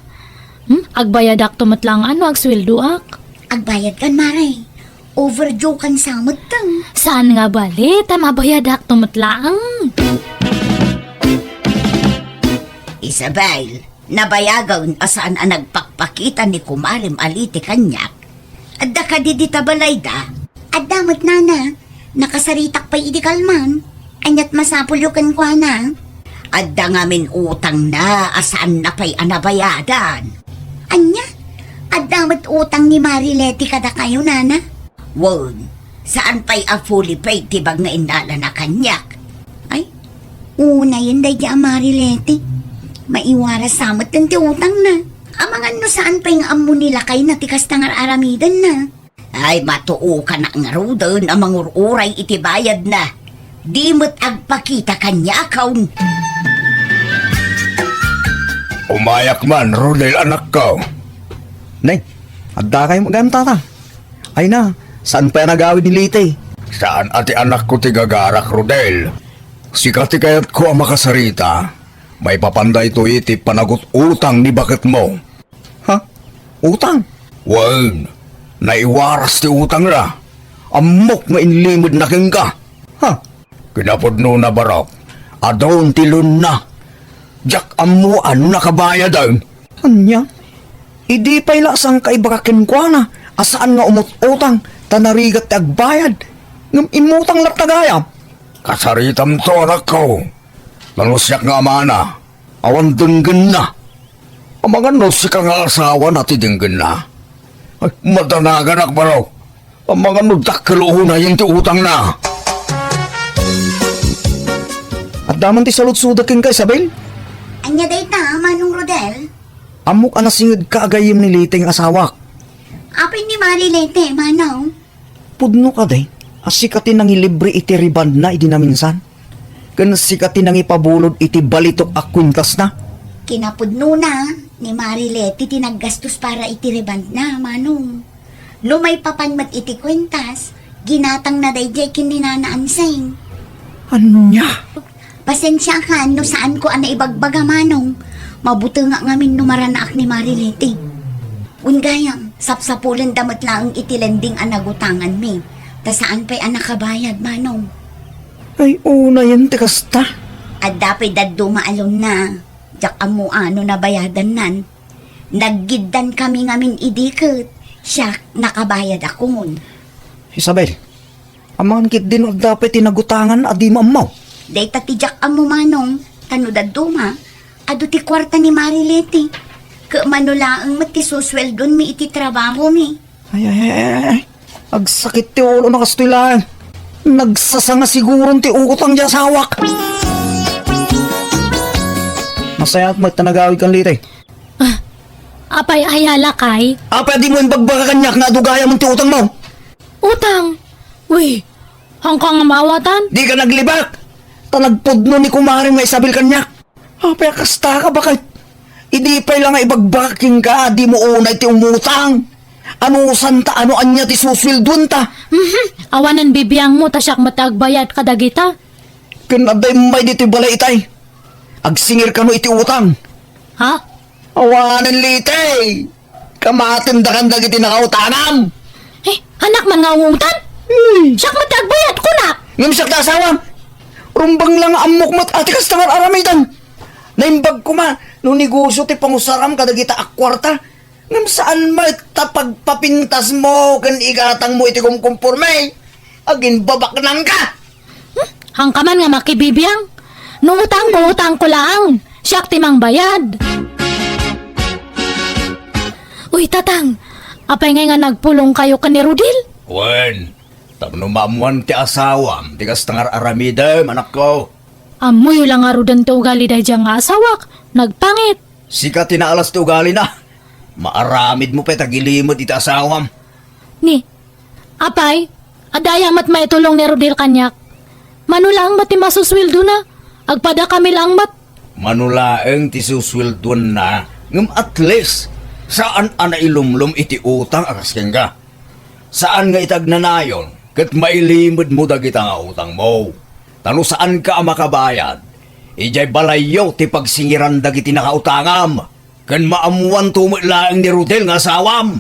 Hmm? Agbayadakto met laeng no agsueldoak. Agbayadkan, Mare. Overdue kan sa metten. Saan nga bali, ta mabayadakto met laeng. Isabel, nabayagen a saan a nagpakpakita ni Kumarem a Leyte kaniak. Adda kadi dita balayda? Adda met, nana. Nakasaritak pay idi kalman. Ania't masapulyo kenkuana? Adda ngamin utangna a saanna pay a nabayadan. Ania? Adda met utang ni Mari Leyte kadakayo, nana? Wen, saan pay a fully paid ti bag nga innalana kaniak. Ay, unayen daydi a Mari Leyte. Maiwaras sa metten ti utangna. Amangan no saan pay nga ammo ni lakayna ti kasta nga ar-aramidenna. Ay, matuokanak ngaruden a mangur-uray iti bayadna. Di met agpakita kaniakon. Umayak man, Rodel, anakko. Nay, addakayo met gayam, tata. Ay na, saan pay a nagawid ni Leyte? Saan a ti anakko ti gagarak, Rodel. Sika ti kayatko a makasarita. Maipapan daytoy iti panagut-utang ni baketmo. Ha? Utang? Wen, naiwaras ti utangna. Ammok nga inlimedna kenka. Ha? Kinapudnona, barok, adun ti loanna. Diak ammo a nakabayaden. Ania? Idi pay la sangka ibaga kenkuana a saan nga umut-utang ta narigat ti agbayad, ngem immutang latta gayam. Kasaritamto, anakko. Nano siak nga amana, awan denggenna. Amangan no sika nga asawana ti denggenna. Ay, madanaganak, barok. Amangan no dakkel unayen ti utangna. Adda man ti saludsodek kenka, Isabel? Ania dayta, Manong Rodel? Ammok a nasingedka a gayyem ni Leyte nga asawak. Apay ni Mari Leyte, Manong? Pudno kadi a sika ti nangilibre iti rebondna idi naminsan? Ken sika ti nangipabulod iti balitok a kuentasna? Kinapudnona, ni Mari Leyte ti naggastos para iti rebondna, Manong. No maipapan met iti kuentas, ginatangna daydiay ken ni Nana Ansing. Ania? Pasensiakan no saanko a naibagbaga, Manong. Mabutengak ngamin no maranaak ni Mari Leyte. Wen gayam, sapsapulenda met laeng iti lending a nagutanganmi, ta saan pay a nakabayad, Manong. Ay, unayen ti kasta. Adda pay dadduma a loanna, diak ammo a no nabayadannan. Naggiddankami ngamin idi ket siak nakabayadakon. Isabel, amangan ketdi no adda pay ti nagutangan a dimo ammo. Dayta ti diak ammo, Manong, ta no dadduma, adu ti kuarta ni Mari Leyte. Ket mano laeng met ti susueldonmi iti trabahomi. Ay, ay, ay, ay, ay. Agsakit ti ulona kastoy laeng. Nagsasanga siguron ti utang ti asawak. Nasayaat met ta nagawidkan, Leyte. Ah, Apay aya lakay? Apay a dimo imbagbagak kaniak nga adu gayam ti utangmo? Utang? Uy, haanka nga maawatan? Dika naglibak! Ta nagpudno ni kumarem nga Isabel kaniak. Apay a kasta ka, baket? Idi pay la nga ibagbagak kenka a dimo unay ti umutang. Anusanta, ano ania ti susueldoenta? Mhm. Awanen bibiangmo ta siak met ti agbayad kadagita. Ken adda immay ditoy balay itay. Agsingir kano iti utang. Ha? Awanen liti. Kamatendakan dagiti nakautangam. Eh, anak man nga ungutan? Hmm. Siak met ti agbayad, kunak. Ngem siak ti asawam. Rumbeng la nga ammok met a ti kasta nga aramidem. Naimbag koma no negosio ti pangusaram kadagita a kuarta. Ngem saan met ta pagpapintasmo ken igatangmo iti kumkumporme. Agimbabaknangka! Hmm? Haanka man nga makibibiang? No utangko, utangko laeng. Siak ti mangbayad. Uy, Tatang, apay ngay nga nagpulongkayo ken ni Rodel? Wen, tapno maammoan ti asawam ti kasta nga ar-aramidem, anakko. Ammoyo la ngaruden ti ugali daydiay nga asawak, nagpangit. Sika ti naalas ti ugalina. Maaramidmo pay ta gilimed iti asawam. Ni, apay, adda aya met maitulong ni Rodel kaniak? Mano laeng met ti masusueldona? Agpadakami laeng met. Mano laeng ti susueldoanna, ngem at least, saan a nailumlom iti utang a kas kenka. Saan nga iti agnanayon ket mailimedmo dagita nga utangmo. Ta no saanka a makabayad, idiay balayyo ti pagsingiran dagiti nakautangam, ken maammoanto met laeng ni Rodel nga asawam.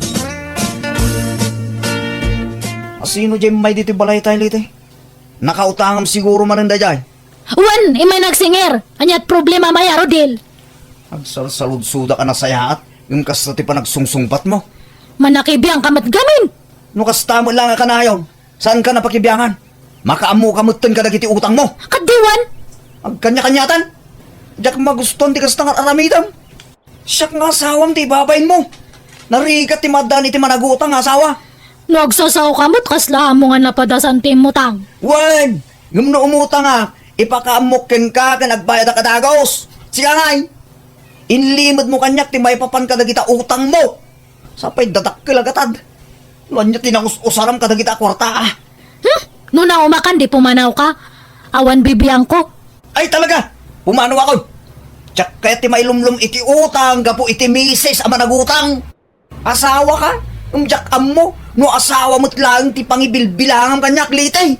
Asino diay immay ditoy balaytay, Liti? Nakautangam siguro manen daydiay. Wen, immay nagsingir. Ania't problemam aya, Rodel? Agsalsaludsodak a nasayaat, ngem kasta ti panagsungsungbatmo. Manakibiangka met gamin. No kasta met laeng a kanayon, saanka a pakibiangan? Makaammoka metten kadagiti utangmo. Ket diwan? Agkaniakaniatan? Diak magustuan ti kasta nga aramidem. Siak nga asawam ti ibabainmo. Narigat ti maaddaan iti managutang nga asawa. No agsasaoka met, kasla ammo nga napadasan ti immutang. Wen, ngem no umutangak, ipakaammok kenka ken agbayadak a dagus. Sika ngay, inlimedmo kaniak ti maipapan kadagita utangmo. Sapay dadakkel a gatad. No ania ti nangus-usaram kadagita a kuarta, a? Hmm? No naumakan, di pumanawka. Awan bibiangko. Ay, talaga! Pumanawakon! Diak kayat ti mailumlom iti utang gapu iti misis a managutang. Asawaka? Ngem diak ammo no asawa met laeng ti pangibilbilangam kaniak, Liti.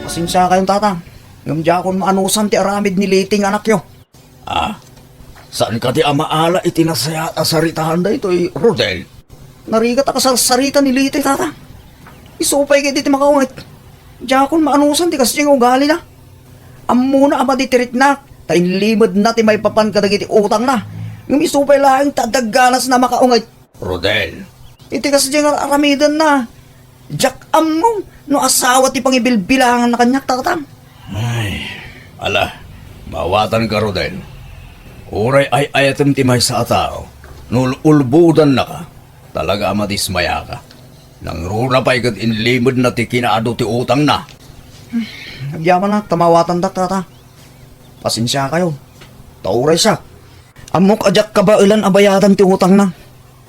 Pasensiakayon, Tatang. Ngem diakon maanusan ti aramid ni Liti nga anakyo. Ah, saanka ti amaala iti nasayaat a saritaan daytoy, Rodel? Narigat a kasarsarita ni Liti, Tata. Isu pay ket iti makaunget. Diakon maanusan ti kasdiay nga ugalina. Ammona a madi ti rikna, ta inlimedna ti maipapan kadagiti utangna. Ngem isu pay laeng ta adda ganasna a makaunget. Rodel. Iti kasdiay nga ar-aramidenna, diak ammo no asawa ti pangibilbilanganna kaniak, Tatang. Ay, ala, maawatanka, Rodel. Uray ay-ayatem ti maysa a tao, no ul-ulbodannaka, talaga a madismayaka. Nangruna pay ket inlimedna ti kinaadu ti utangna. Agyamanak ta maawatandak, Tata. Pasensiakayo. Ta uray siak, ammok a diak kabaelan a bayadan ti utangna.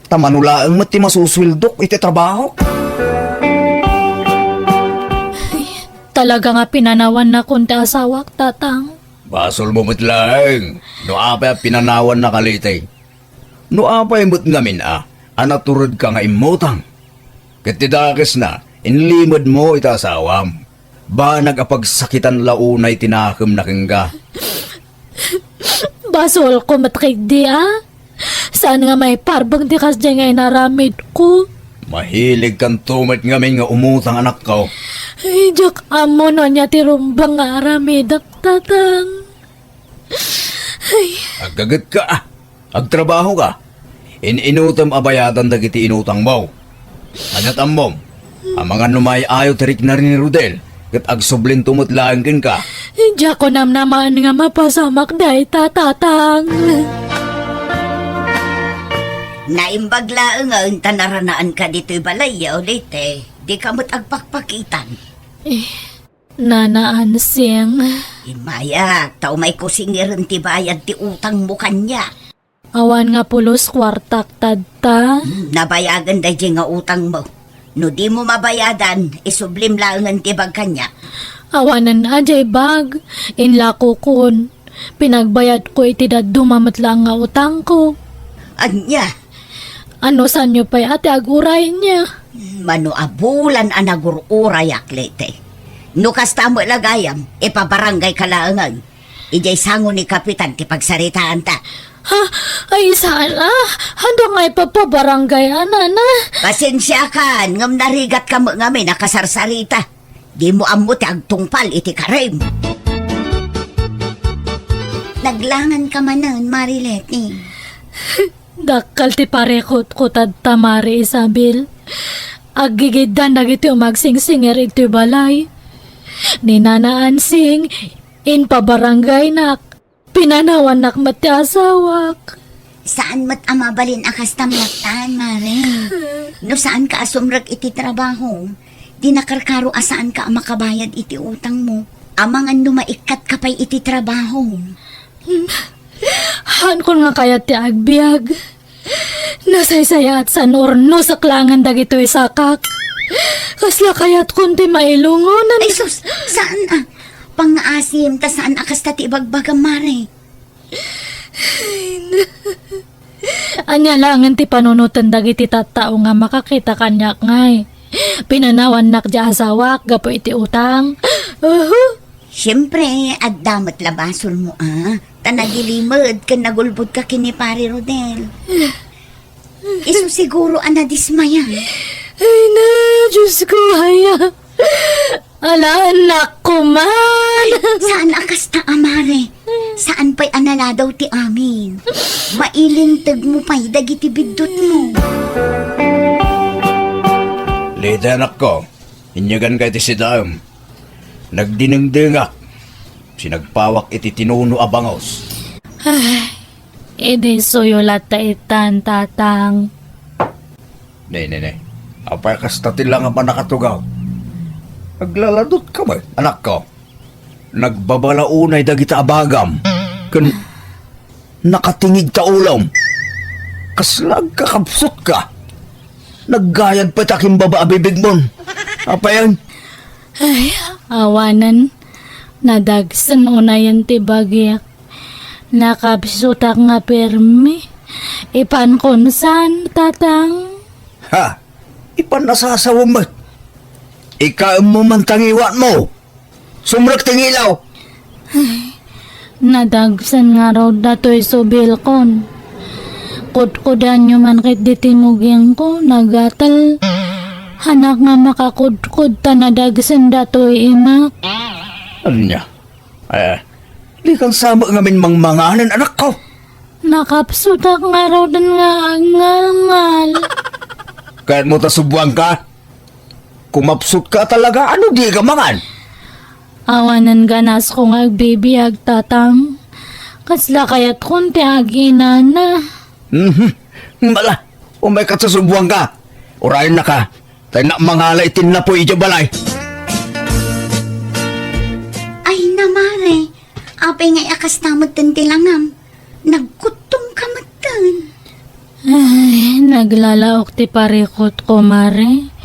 Ta mano laeng met ti masusueldok iti trabahok. Ay, talaga nga pinanawannakon ti asawak, Tatang. Basolmo met laeng no apay a pinanawannaka, Liti. No apay met ngamin a, a naturedka nga immutang. Ket ti dakesna, inlimedmo iti asawam. Banag a pagsakitan la unay ti nakemna kenka. Basolko met ketdi a. Saan nga maiparbeng ti kasdiay nga inaramidko? Mahiligkanto met ngamin nga umutang, anakko. Ay, diak ammo no ania ti rumbeng nga aramidek, Tatang. Ay. Aggagetka, a. Agtrabahoka. In-inutem a bayadan dagiti inutangmo. Ania't ammom, amangan no maay-ayo ti rikna ni Rodel, ket agsublinto met laeng kenka. Diakon namnamaen nga mapasamak dayta, Tatang. Naimbag laengen ta naranaanka ditoy balayyo, Liti. Dika met agpakpakitan. Eh, Nana Ansing. Immayak, ta umayko singiren ti bayad ti utangmo kaniak. Awan nga pulos kuartak tatta. Hmm, nabayagen daydiay nga utangmo. No dimo mabayadan, isublim laengen ti bag kaniak. Awanen a diay bag, inlakokon. Pinagbayadko iti dadduma met laeng nga utangko. Ania? Anusanyo pay a ti aguray niya? Mano a bulan a nagur-urayak, Lete. No kasta met la gayam, ipabaranggayka laengen. Idiay sango ni Kapitan ti pagsaritaanta. Ha? Ay, saan a? Adu nga ipapabaranggayan, nana? Pasensiakan, ngem narigatka met ngamin a kasarsarita. Dimo ammo ti agtungpal iti karim. Naglanganka manen, Mare Leti. Dakkel ti parikutko tatta, Mare Isabel. Aggigiddan dagiti umagsingsinger iti balay. Ni Nana Ansing, impabaranggaynak. Pinanawannak met ti asawak. Saan met a mabalin a kasta met, Mare. No saanka a sumrek iti trabaho, di nakarkaro a saanka a makabayad iti utangmo. Amangan no maikkatka pay iti trabaho. Haankon nga kayat ti agbiag. Nasaysayaat san urnosek laengen dagitoy sakak. Kasla kayatkon ti mailungon. Ay, sus, saan a? Pangngaasim, ta saan a kasta ti ibagbagam, Mare. Ania laengen ti panunoten dagiti tattao nga makakita kaniak ngay? Pinanawannak diay asawak gapu iti utang. Uhu. Siempre, adda met la basolmo a. Ta nagilimed ken nagulbodka ken ni Pare Rodel. Isu siguro a nadismaya. Ay na, Diyos ko, aya. Ala, anak ko man. Ay, saan a kasta a, Mare? Saan pay a naladaw ti amin? Mailinteg mo pay dagiti biddutmo. Leti, anakko, inyaganka iti sidaem. Nagdinengdengak. Sinagpawak iti tinuno a bangus. Ay, idi suyo latta itan, Tatang. Ne, ne, ne. Apay kasta ti langam a nakatugaw? Aglaladutka met, anakko. Nagbabalaunay dagita a bagam. Ken nakatingig ta ulom. Kasla agkakabsutka. Naggayad pay ta kimbaba a bibigmon. Apayen? Ay, awanen. Nadagsen unayen ti bagik. Nakabsutak nga permi. Ipankon san, Tatang? Ha? Ipan nasasawem met. Ikaemmo man ta ngiwatmo. Sumrek ti ngilaw. Ay, nadagsen ngarud datoy subilkon. Kudkudanyo man ketdi ti mugingko, nagatel. Anak nga makakudkod ta nadagsen datoy imak. Ania? Eh, dika sa met ngamin mangmanganen, anakko. Nakabsutak ngaruden nga agngalngal. Kayatmo ta subuanka? Kumabsutka talaga, ano dika mangan? Awanen ganasko nga agbibiag, Tatang. Kasla kayatkon ti aginana. Mhm. Bala, umayka ta subuanka. Urayennaka. Tay na mangala iti napoy idiay balay. Ay, na, Mare. Apay ngay a kasta metten ti langam? Nagkuttongka metten. Ay, naglalaok ti parikutko, Mare.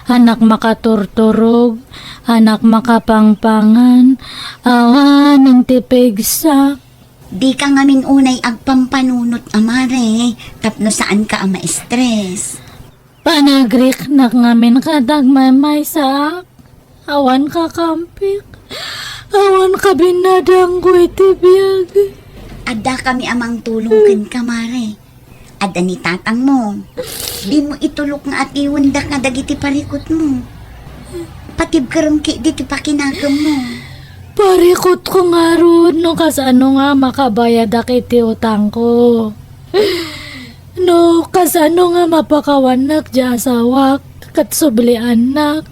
Anak makaturturog, anak makapangpangan, awanen ti pigsa. Dika ngamin unay agpampanunot a, Mare, tapno saanka a ma-stress. Panagriknak ngamin ket agmaymaysaak. Awan kakampik. Awan kabinnadangko iti biag. Addakami a mangtulong kenka, Mare. Adda ni tatangmo. Dimo itulok nga atiwendaka dagiti parikutmo. Patibkerem ketdi ti pakinakemmo. Parikutko ngarud no kasano nga makabayadak iti utangko. No kasano nga mapakawannak diay asawak ket subliannak.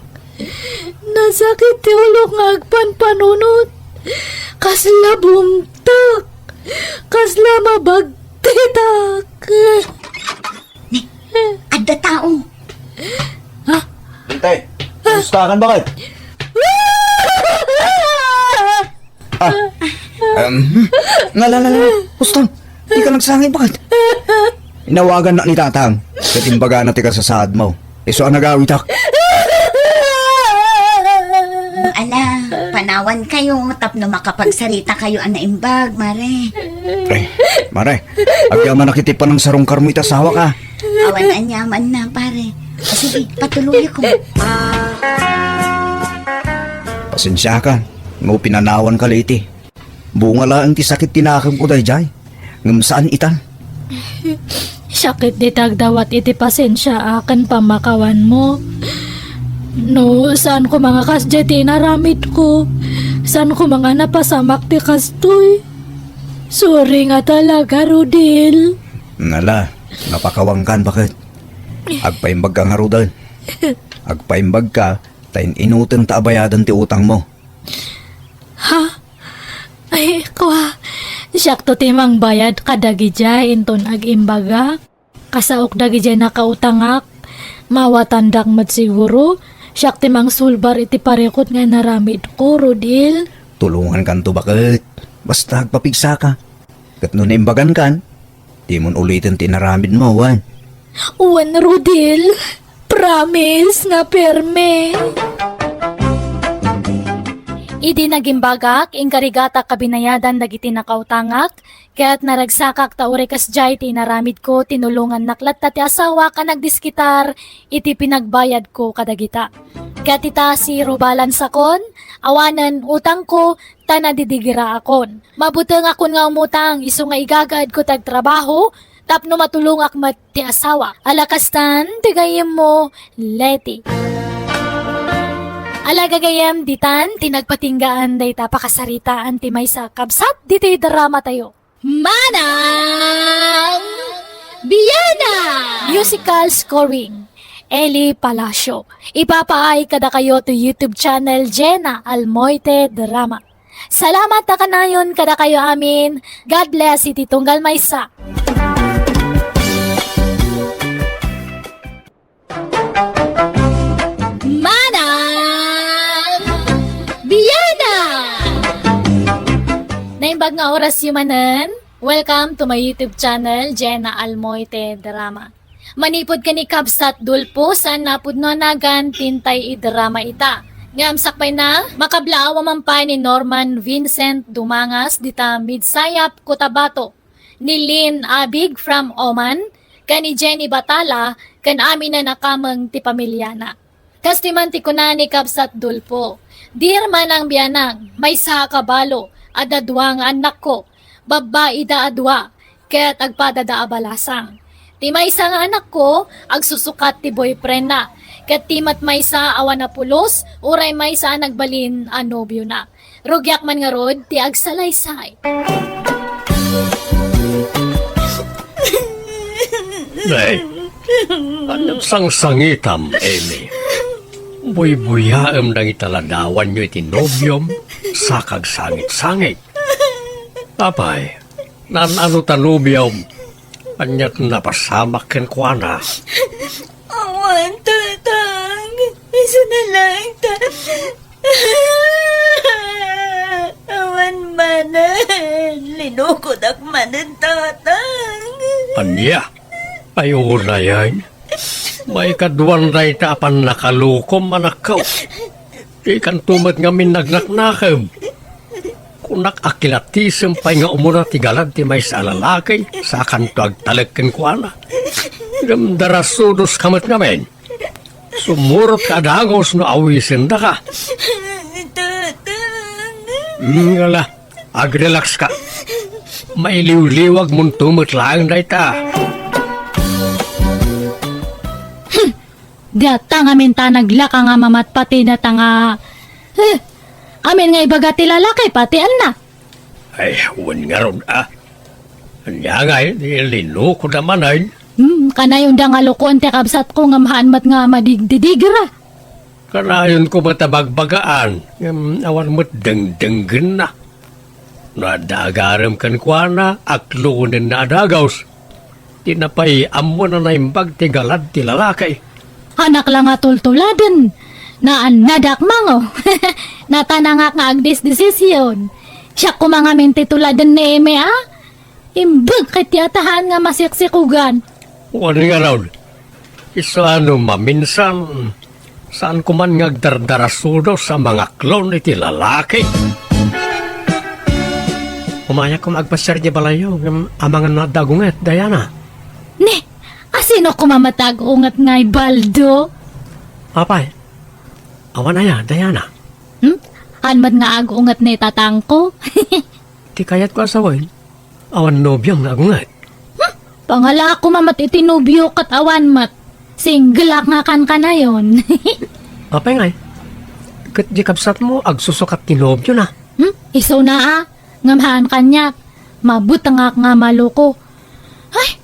Nasakit ti ulok nga agpanpanunot. Kasla bumtak. Kasla mabagtitak. Ni, adda tao. Ha? Bintay, kumusta ka, bakit? Ah, um, nga, la, la, la, Uston, di ka nagsangit, bakit? Inawagannak ni tatang, ket imbagana ti kasasaadmo. Isu a nagawitak. Ala, panawankayo tapno makapagsaritakayo a naimbag, mare. Pre, mare, agyamanak iti panangsarungkarmo iti asawak. Awan aniamanna, pare. O, sige, patuloyakon. Pasensiakan, no pinanawanka la iti. Bunga laeng ti sakit ti nakemko daydiay, ngem saan ita. Sakit dita agdawat iti pasensiaak ken pammakawanmo. No, saan koma nga kasdiay ti inaramidko. Saan koma nga napasamak ti kastoy. Sorry nga talaga, Rodel. Nala, napakawankan, baket. Agpaimbagka ngaruden. Agpaimbagka, ta in-inutengta a bayaden ti utangmo. Ha? Ay, kua, siakto ti mangbayad kadagidiay inton agimbagak. Kasaok dagidiay nakautangak. Mawatandak met siguro. Siak ti mangsulbar iti parikut nga inaramidko, Rodel. Tulongankanto, baket. Basta agpapigsaka. Ket no naimbagankan, dimon uliten ti inaramidmo, wen? Wen, Rodel. Promise nga perme. Idi nagimbagak, inkarigatak a binayadan dagiti nakautangak, ket naragsakak ta uray kasdiay ti inaramidko, tinulongannak latta ti asawak a nagdiskitar iti pinagbayadko kadagita. Ket ita si Rubalan sakon, awanen utangko, ta nadidirigaakon. Mabutengakon nga umutang isu nga igagaedko ti agtrabaho tapno matulongak met ti asawak. Ala kastan ti gayyemmo, Leti. Ala gagayyem, ditan ti nagpatinggaan dayta pakasaritaan ti maysa a kabsat ditoy dramatayo. Manang Biana! Musical scoring, Eli Palacio. Ipapaay kadakayo to YouTube channel Jenna Almoite Drama. Salamat a kanayon kadakayo amin. God bless iti tunggal maysa. Manang Biana! Naimbag nga orasyo manen. Welcome to my YouTube channel, Jenna Almoite Drama. Manipud ken ni Kabsat Dulpo, saan napudno a nagan ti intay idrama ita. Ngem sakbayna, makablaaw a mampay ni Norman Vincent Dumangas dita Midsayap, Cotabato, ni Lynn Abig from Oman, ken ni Jenny Batala, ken aminen a kameng ti pamiliana. Kas ti man ti kuna ni Kabsat Dulpo, "Dear Manang Bianang, maysa a kabalo, adda dua nga annakko, babbai da a dua, ket agpadada a balasang. Ti maysa nga anakko, agsusukat ti boyfriendna, ket ti met maysa awan a pulos, uray maysa a nagbalin a nobiona. Rugiak man ngarud ti agsalaysay." Nay, ania ti sangsangitam, Amy? Buybuyaem dagiti ladawanyo iti nobiom, sa kagsangit-sangit. Apay, naan-ano ta nobiom? Ania ti napasamak kenkuana? Awan, Tatang. Isu na lang ta. Awan manen. Linukodak manen, Tatang. Ania? Ay, unayen. Maikaduan dayta a pannakalukom, anakko. Dikanto met ngamin nagnaknakeb. Kunak a kilatisem pay nga umuna ti galad ti maysa a lalaki, sakanto agtalek kenkuana. Ngem darasudoska met ngamin. Sumurotka a dagus no awisendaka. Tatang. Mm, ala, agrelaxka. Mailiwliwagmonto met laeng dayta. Hmm. Diatta ngamin ta naglaka nga mamatpati data nga, eh, amin nga ibaga ti lalaki, pati anna. Ay, wen ngarud, a. Ania ngay, ti linukoda manen? Hmm, kanayonda nga lukoen ti kabsatko ngem haan met nga madigdidigra. Kanayonko met a bagbagaan, ngem awan met dengdenggenna. No adda agarem kenkuana, aklonenna a dagus. Dina pay ammona a naimbag ti galad ti lalaki. Anak la nga tultuladen. Naannadak mango. Natanangak nga agdesdesision. Siak koma ngamin ti tuladen ni Eme, a? Imbag ket ti atahan nga masiksikogan. Wen ngarud, isu a no maminsan, saan ko man nga agdardarasudos a mangaklon iti lalaki. Umayak koma agpasiar idiay balayyo, ngem amangan no adda agunget, Diana. Ne, asino koma met ti agunget ngay, Baldo? Apay, awan aya, Diana? Hmm? Haan met nga agunget ni tatangko? Ti kayatko a sawen, awan nobiom nga agunget. Hmm? Pangalaak koma met iti nobio ket awan met. Single ak nga kankanayon. Apay ngay? Ket di kabsatmo agsusukat ti nobiona. Hmm? Isuna a, ngem haan kaniak. Mabutengak nga maloko. Ay,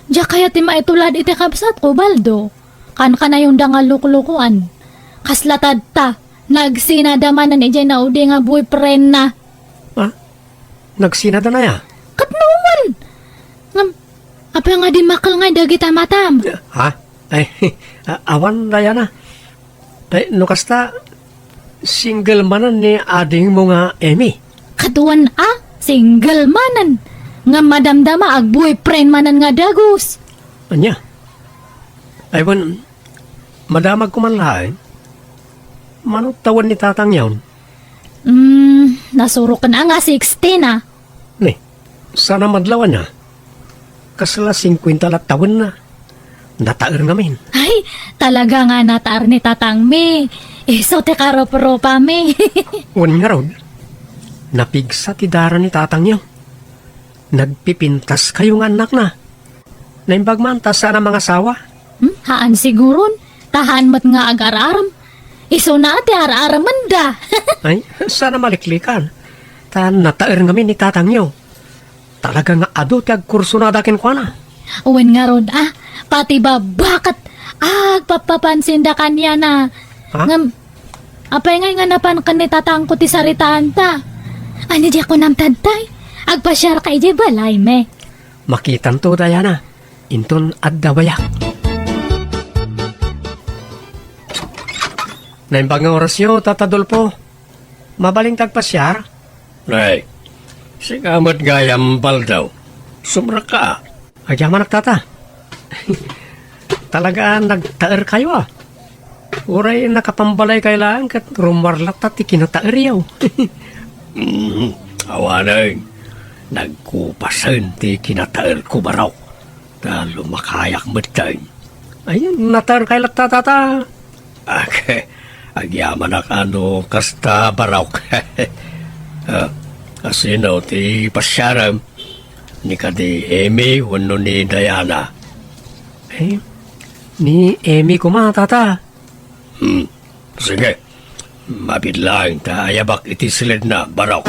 diak kayat ti maitulad iti kabsatko, Baldo. Kankanayonda nga loklokoan. Kasla tatta, nagsinada manen idiay naudi nga boyfriendna. Ha? Nagsinada na ya? Ket no wen. Ngem, apay nga dimmakkel ngay dagita matam? Ha? Ay, a-, awan, Diana. Ay, no kasta, single manen ni adingmo nga Emmy? Ket wen a, single manen. Ngem madamdama, agboyfriend manen nga dagus. Ania? Ay, wen, madamagko man laeng. Mano tawen ni tatangyon? Hmm, nasuroken a nga sixteen a. Ni, saan a madlaw ania? Kasla singkuenta la tawenna. Nataer ngamin. Ay, talaga nga nataer ni tatangmi. Isu ti karuprupami. Wen ngarud, napigsa ti dara ni tatangyo. Nagpipintaskayo nga annakna. Naimbag man ta saan a mangasawa. Hmm? Haan siguron. Ta haan met nga agar-arem. Isuna ti ar-aremenda. Ay, saan a maliklikan. Ta nataer ngamin ni tatangyo. Talaga nga adu ti agkursonada kenkuana. Wen ngarud a, pati babba ket agpappapansinda kaniana. Ha? Ngem, apay ngay nga napan ken ni tatangko ti saritaanta? Ania diak kunam tattay? Agpasiarka idiay balaymi. Makitanto, Diana. Inton adda bayak. Naimbag nga orasyo, Tata Dolfo. Mabalin ta agpasiar? Nay, sika met gayam, Baldo. Sumrekka. Agyamanak, Tata. Talaga, nagtaerkayo a. Uray nakapambalaykayo laeng ket rummuar latta ti kinataeryo. Mm, awanen, nagkupasen ti kinataerko, Barok. Ta lumakayak metten. Ay, nataerkayo latta, Tata. Ag-, agyamanak a no kasta, Barok. Ah, asino ti pasiarem? Ni kadi Emmy wenno ni Diana? Eh, ni Emmy koma, Tata. Hmm, sige. Mabiit laeng ta ayabak iti siledna, Barok.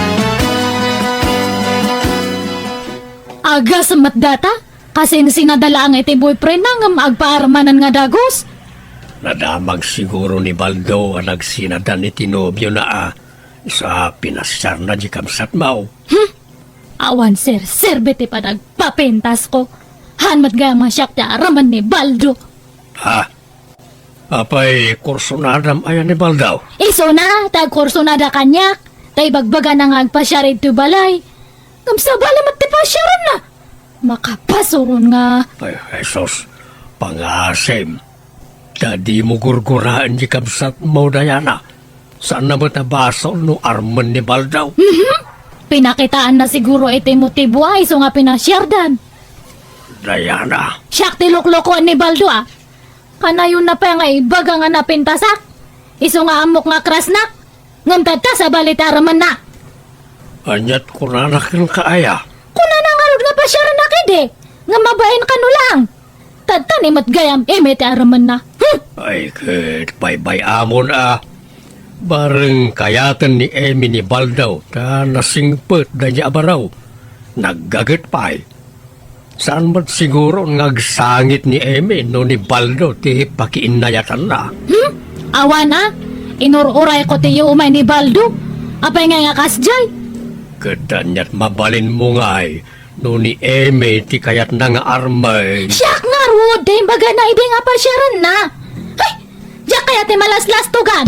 Agasem met dayta? Kasinsinada laeng iti boyfriendna ngem agpaar manen nga dagus? Nadamag siguro ni Baldo a nagsinadan iti nobiona a, sa pinasiarna di kabsatmo. Hmm? Awan serserbi ti panagpapintasko. Haan met gayam a siak ti aramid ni Baldo. Ha? Apay, kursonadam aya ni Baldo? Isuna, ta agkursonada kaniak. Ta ibagbagana nga agpasiar iti balay. Ngem sabali met ti pasiaranna. Makapasuron nga. Ay, Jesus, pangasim. Ta dimo gurguraen di kabsatmo, Diana. Saanna met a basol no aramid ni Baldo. Mhm. Pinakitaanna siguro iti motibo a isu nga pinasiardan. Diana. Siak ti luklukoen ni Baldo a. Kanayonna pay nga ibaga nga napintasak. Isu nga ammok nga krasnak. Ngem tatta, sabali ti aramidna. Aniat kunana kenka aya? Kunana ngarud nga pasiarennak idi, ngem mabain kano laeng. Tatta ni met gayam Emmy ti aramidna. Hmm! Ay, ket baybay-amon a. Bareng kayaten ni Emmy ni Baldo ta nasingpet daydi a baro. Naggaget pay. Saan met siguro nga agsangit ni Emmy no ni Baldo ti pakiinnayatanna? Hmm? Awan a, inur-urayko ti umay ni Baldo. Apay ngay nga kasdiay? Ket aniat mabalinmo ngay no ni Emmy ti kayatna nga aramid? Siak ngarud ti imbagana idi nga pasiarenna. Hay! Diak kayat ti malaslastogan.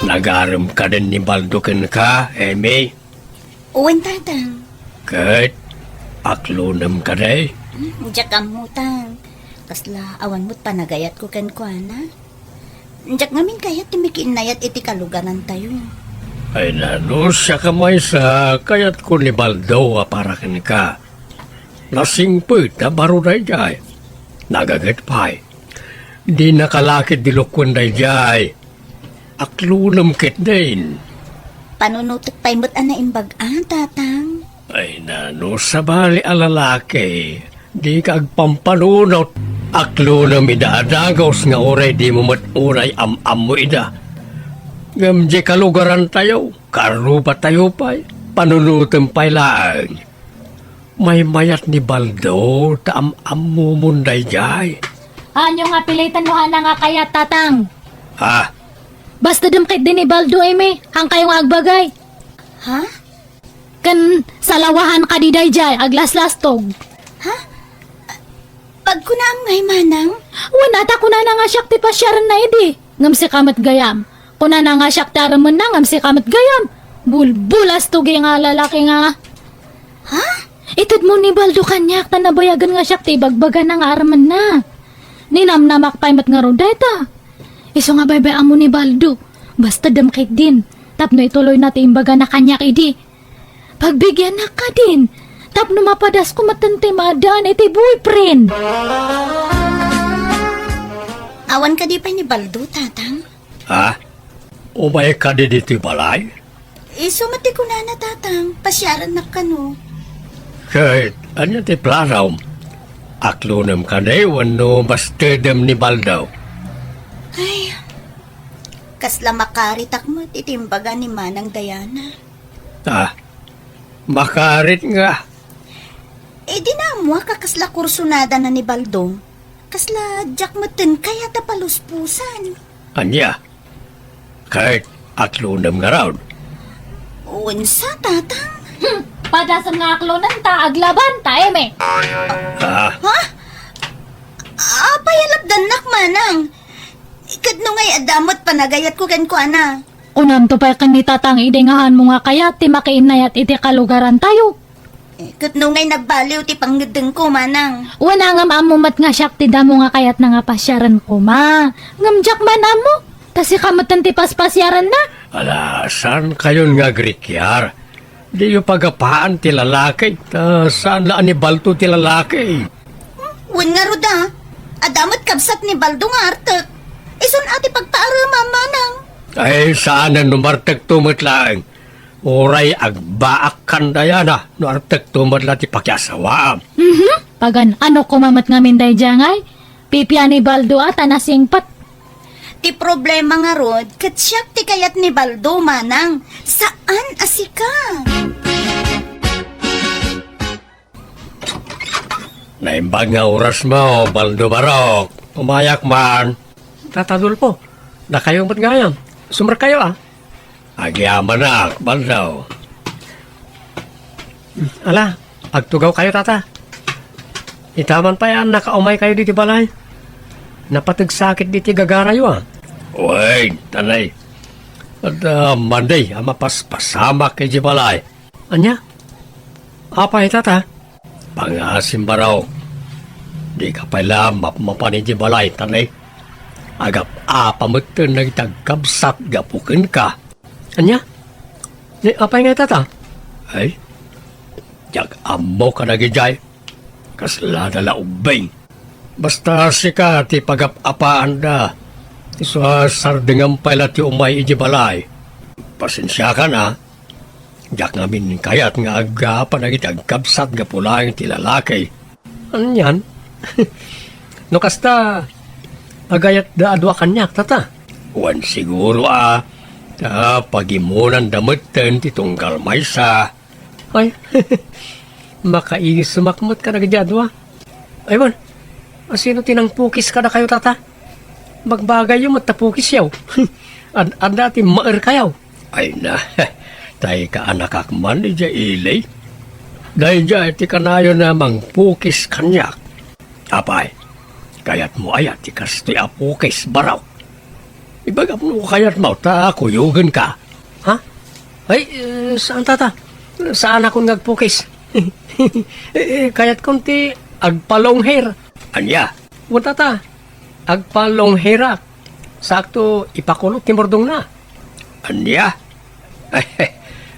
Nagarem kaden ni Baldo kenka, Emmy? Wen, Tatang. Ket, Aklonem kadi? Hmm, diak ammo, Tang. Kasla awan met panagayatko kenkuana. Diak ngamin kayat ti makiinnayat iti kalugarantayo. Ay, nano, siak a maysa, kayatko ni Baldo a para kenka. Nasingpet a baro daydiay. Nagaget pay. Di nakalakit di lukuen daydiay. Aklonem ketdin. Panunotek pay met a naimbag-a, Tatang. Ay, nano, sabali a lalaki, dika agpampanunot. Aklonem ida a dagus nga uray dimo met unay am-ammo ida. Ngem di kalugarantayo, kaarrubatayo pay, panunotem pay laeng. Maymayat ni Baldo ta am-ammomon daydiay. Ania nga piliten mo hana nga kayat, Tatang? Ha? Basta dem ketdi ni Baldo, Eme, haankayo nga agbagay. Ha? Ken salawahan kadi daydiay, aglaslastog. Ha? Pagkunaam ngay, Manang? Wen, ta kunana nga siak ti pasiarenna idi. Ngem sika met gayam. Kunana nga siak ti aremenna, ngem sika met gayam. Bulbulastogi nga lalaki nga. Ha? Itedmo ni Baldo kaniak ta nabayagen nga siak ti ibagbagana nga aremenna. Ninamnamak pay met ngarud dayta. Isu nga baybay-ammo ni Baldo. Basta dem ketdin. Tapno ituloyna ti imbagana kaniak idi. Pagbigiannak kadin, tapno mapadasko metten ti maadaan iti boyfriend. Awan kadi pay ni Baldo, Tatang? Ha? Umay kadi ditoy balay? Isu met ti kunana, Tatang, pasiarennak kano. Ket ania ti planom? Aklonem kadi wenno bastedem ni Baldo? Ay, kasla makaritak met iti imbaga ni Manang Diana. Ah, makarit nga. Eh, di naammoak a kasla kursunadana ni Baldo. Kasla diak metten kayat a paluspusan. Ania? Ket aklonem ngarud? Wen sa, Tatang. Hmm, padasem nga aklonen ta aglaban ta, Eme. Ah. Ha? Apay a lapdannak, Manang? Ket no ngay adda met panagayatko kenkuana? Kunamto pay ken ni Tatang idi nga haanmo nga kayat ti makiinnayat iti kalugarantayo. Eh, ket no ngay nagbaliw ti pangngeddengko, Manang? Wen, ngem ammo met nga siak ti damo nga kayatna nga pasiaren koma. Ngem diak man ammo, ta sika metten ti paspasiarenna. Ala, saankayon nga agrikiar? Diyo pagapaan ti lalaki, ta saan la a ni Baldo ti lalaki. Wen ngarud a, adda met kabsat ni Baldo nga artek. Isun a ti pagpaaremam, Manang. Ay, saanen no martekto met laeng. Uray agbaak kan Diana no artekto met la ti pakiasawaam. Mhm. Pagan-ano koma met ngamin daydiay ngay? Pipian ni Baldo a ta nasingpet. Ti problema ngarud, ket siak ti kayat ni Baldo, Manang. Saan a sika. Naimbag nga orasmo, Baldo Barok. Umayak man. Tata Adolfo, dakayo met gayam. Sumrekkayo, a. Agyamanak, Baldo. Ala, agtugawkayo, Tata. Ita man pay a nakaumaykayo ditoy balay. Napateg sakit ditoy gagarayo, a. Wen, tanay. Adda madi a mapaspasamak idiay balay. Ania? Apay, Tata? Pangasim, Barok. Dika pay la mapmapan idiay balay, tanay. Agap-apa metten dagiti agkabsat gapu kenka. Ania? Ni apay ngay, Tata? Ay, diak ammo kadagidiay. Kasla da la ubbing. Basta sika ti pagap-apaanda. Isu a sardengam pay la ti umay idiay balay. Pasensiakan, a. Diak ngamin kayat nga aggapan dagiti agkabsat gapu laeng ti lalaki. Anian? No kasta, agayatda a dua kaniak, Tata. Wen siguro, a, ta pagimonanda metten ti tunggal maysa. Ay, makaisumak met kadagidi a dua. Ay, wen, a, sino ti nangpukis kadakayo, Tata? Bagbagayyo met ta pukisyo. Ad-adda ti maerkayo. Ay na, tay kaanakak man idiay ili. Daydiay ti kanayon a mangpukis kaniak. Apay, kayatmo aya ti kastoy a pukis, Barok? Ibagam no kayatmo ta kuyogenka. Ha? Ay, eh, saan, Tata? Saanakon nga agpukis. Eh, eh, kayatkon ti agpa-long hair. Ania? Wen, tata, agpa-long hairak. Sakto, ipakulot ti murdongna. Ania?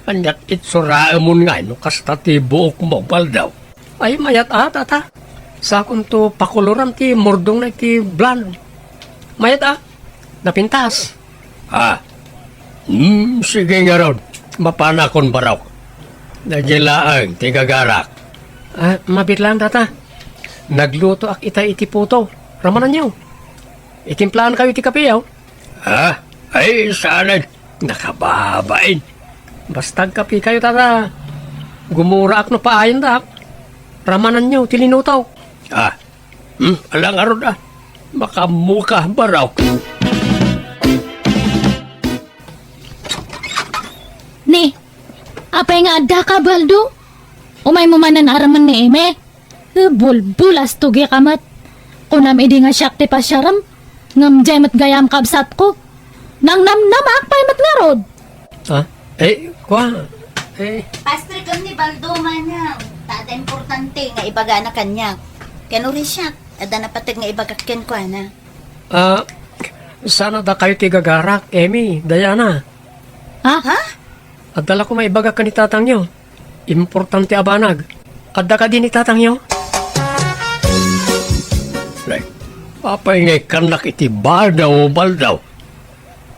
Aniat itsuraemon ngay no kasta ti buokmo, Baldo? Ay, mayat a, tata. Sakonto pakuloran ti murdongna iti blonde. Mayat a, napintas. Ah. Hmm, sige ngarud. Mapanakon, barok. Daydiay laeng ti gagarak. Ah, mabiit laeng, tata. Naglutoak ita iti puto. Ramananyo. Itimplaankayo iti kape, aw? Ha? Ay, saanen. Nakababain. Basta agkapekayo, tata. Gumuraak no paayandak. Ramananyo ti linuto. Ah. Hmm, ala ngarud, ah. Makaammoka, barok. Ni, apay nga addaka, Baldo? Umaymo manen aramon ni Eme? Eh, bulbul, astugi ka met. Kunam idi nga siak ti pasiarem, ngem diay met gayam kabsatko. Nangnamnamak pay met ngarud. Ah? Eh, kua? Eh. Pastrek ni Baldo, manang. Ta adda importante nga ibagana kaniak. Ken uray siak, adda napateg nga ibagak kenkuana. Ah, saan a dakayo ti gagarak, Eme, Diana? Ha? Ha? Adda la koma ibagak ken ni tatangyo. Importante a banag. Adda kadi ni tatangyo? Nay, apay nga ikkannak iti badaw, Baldo?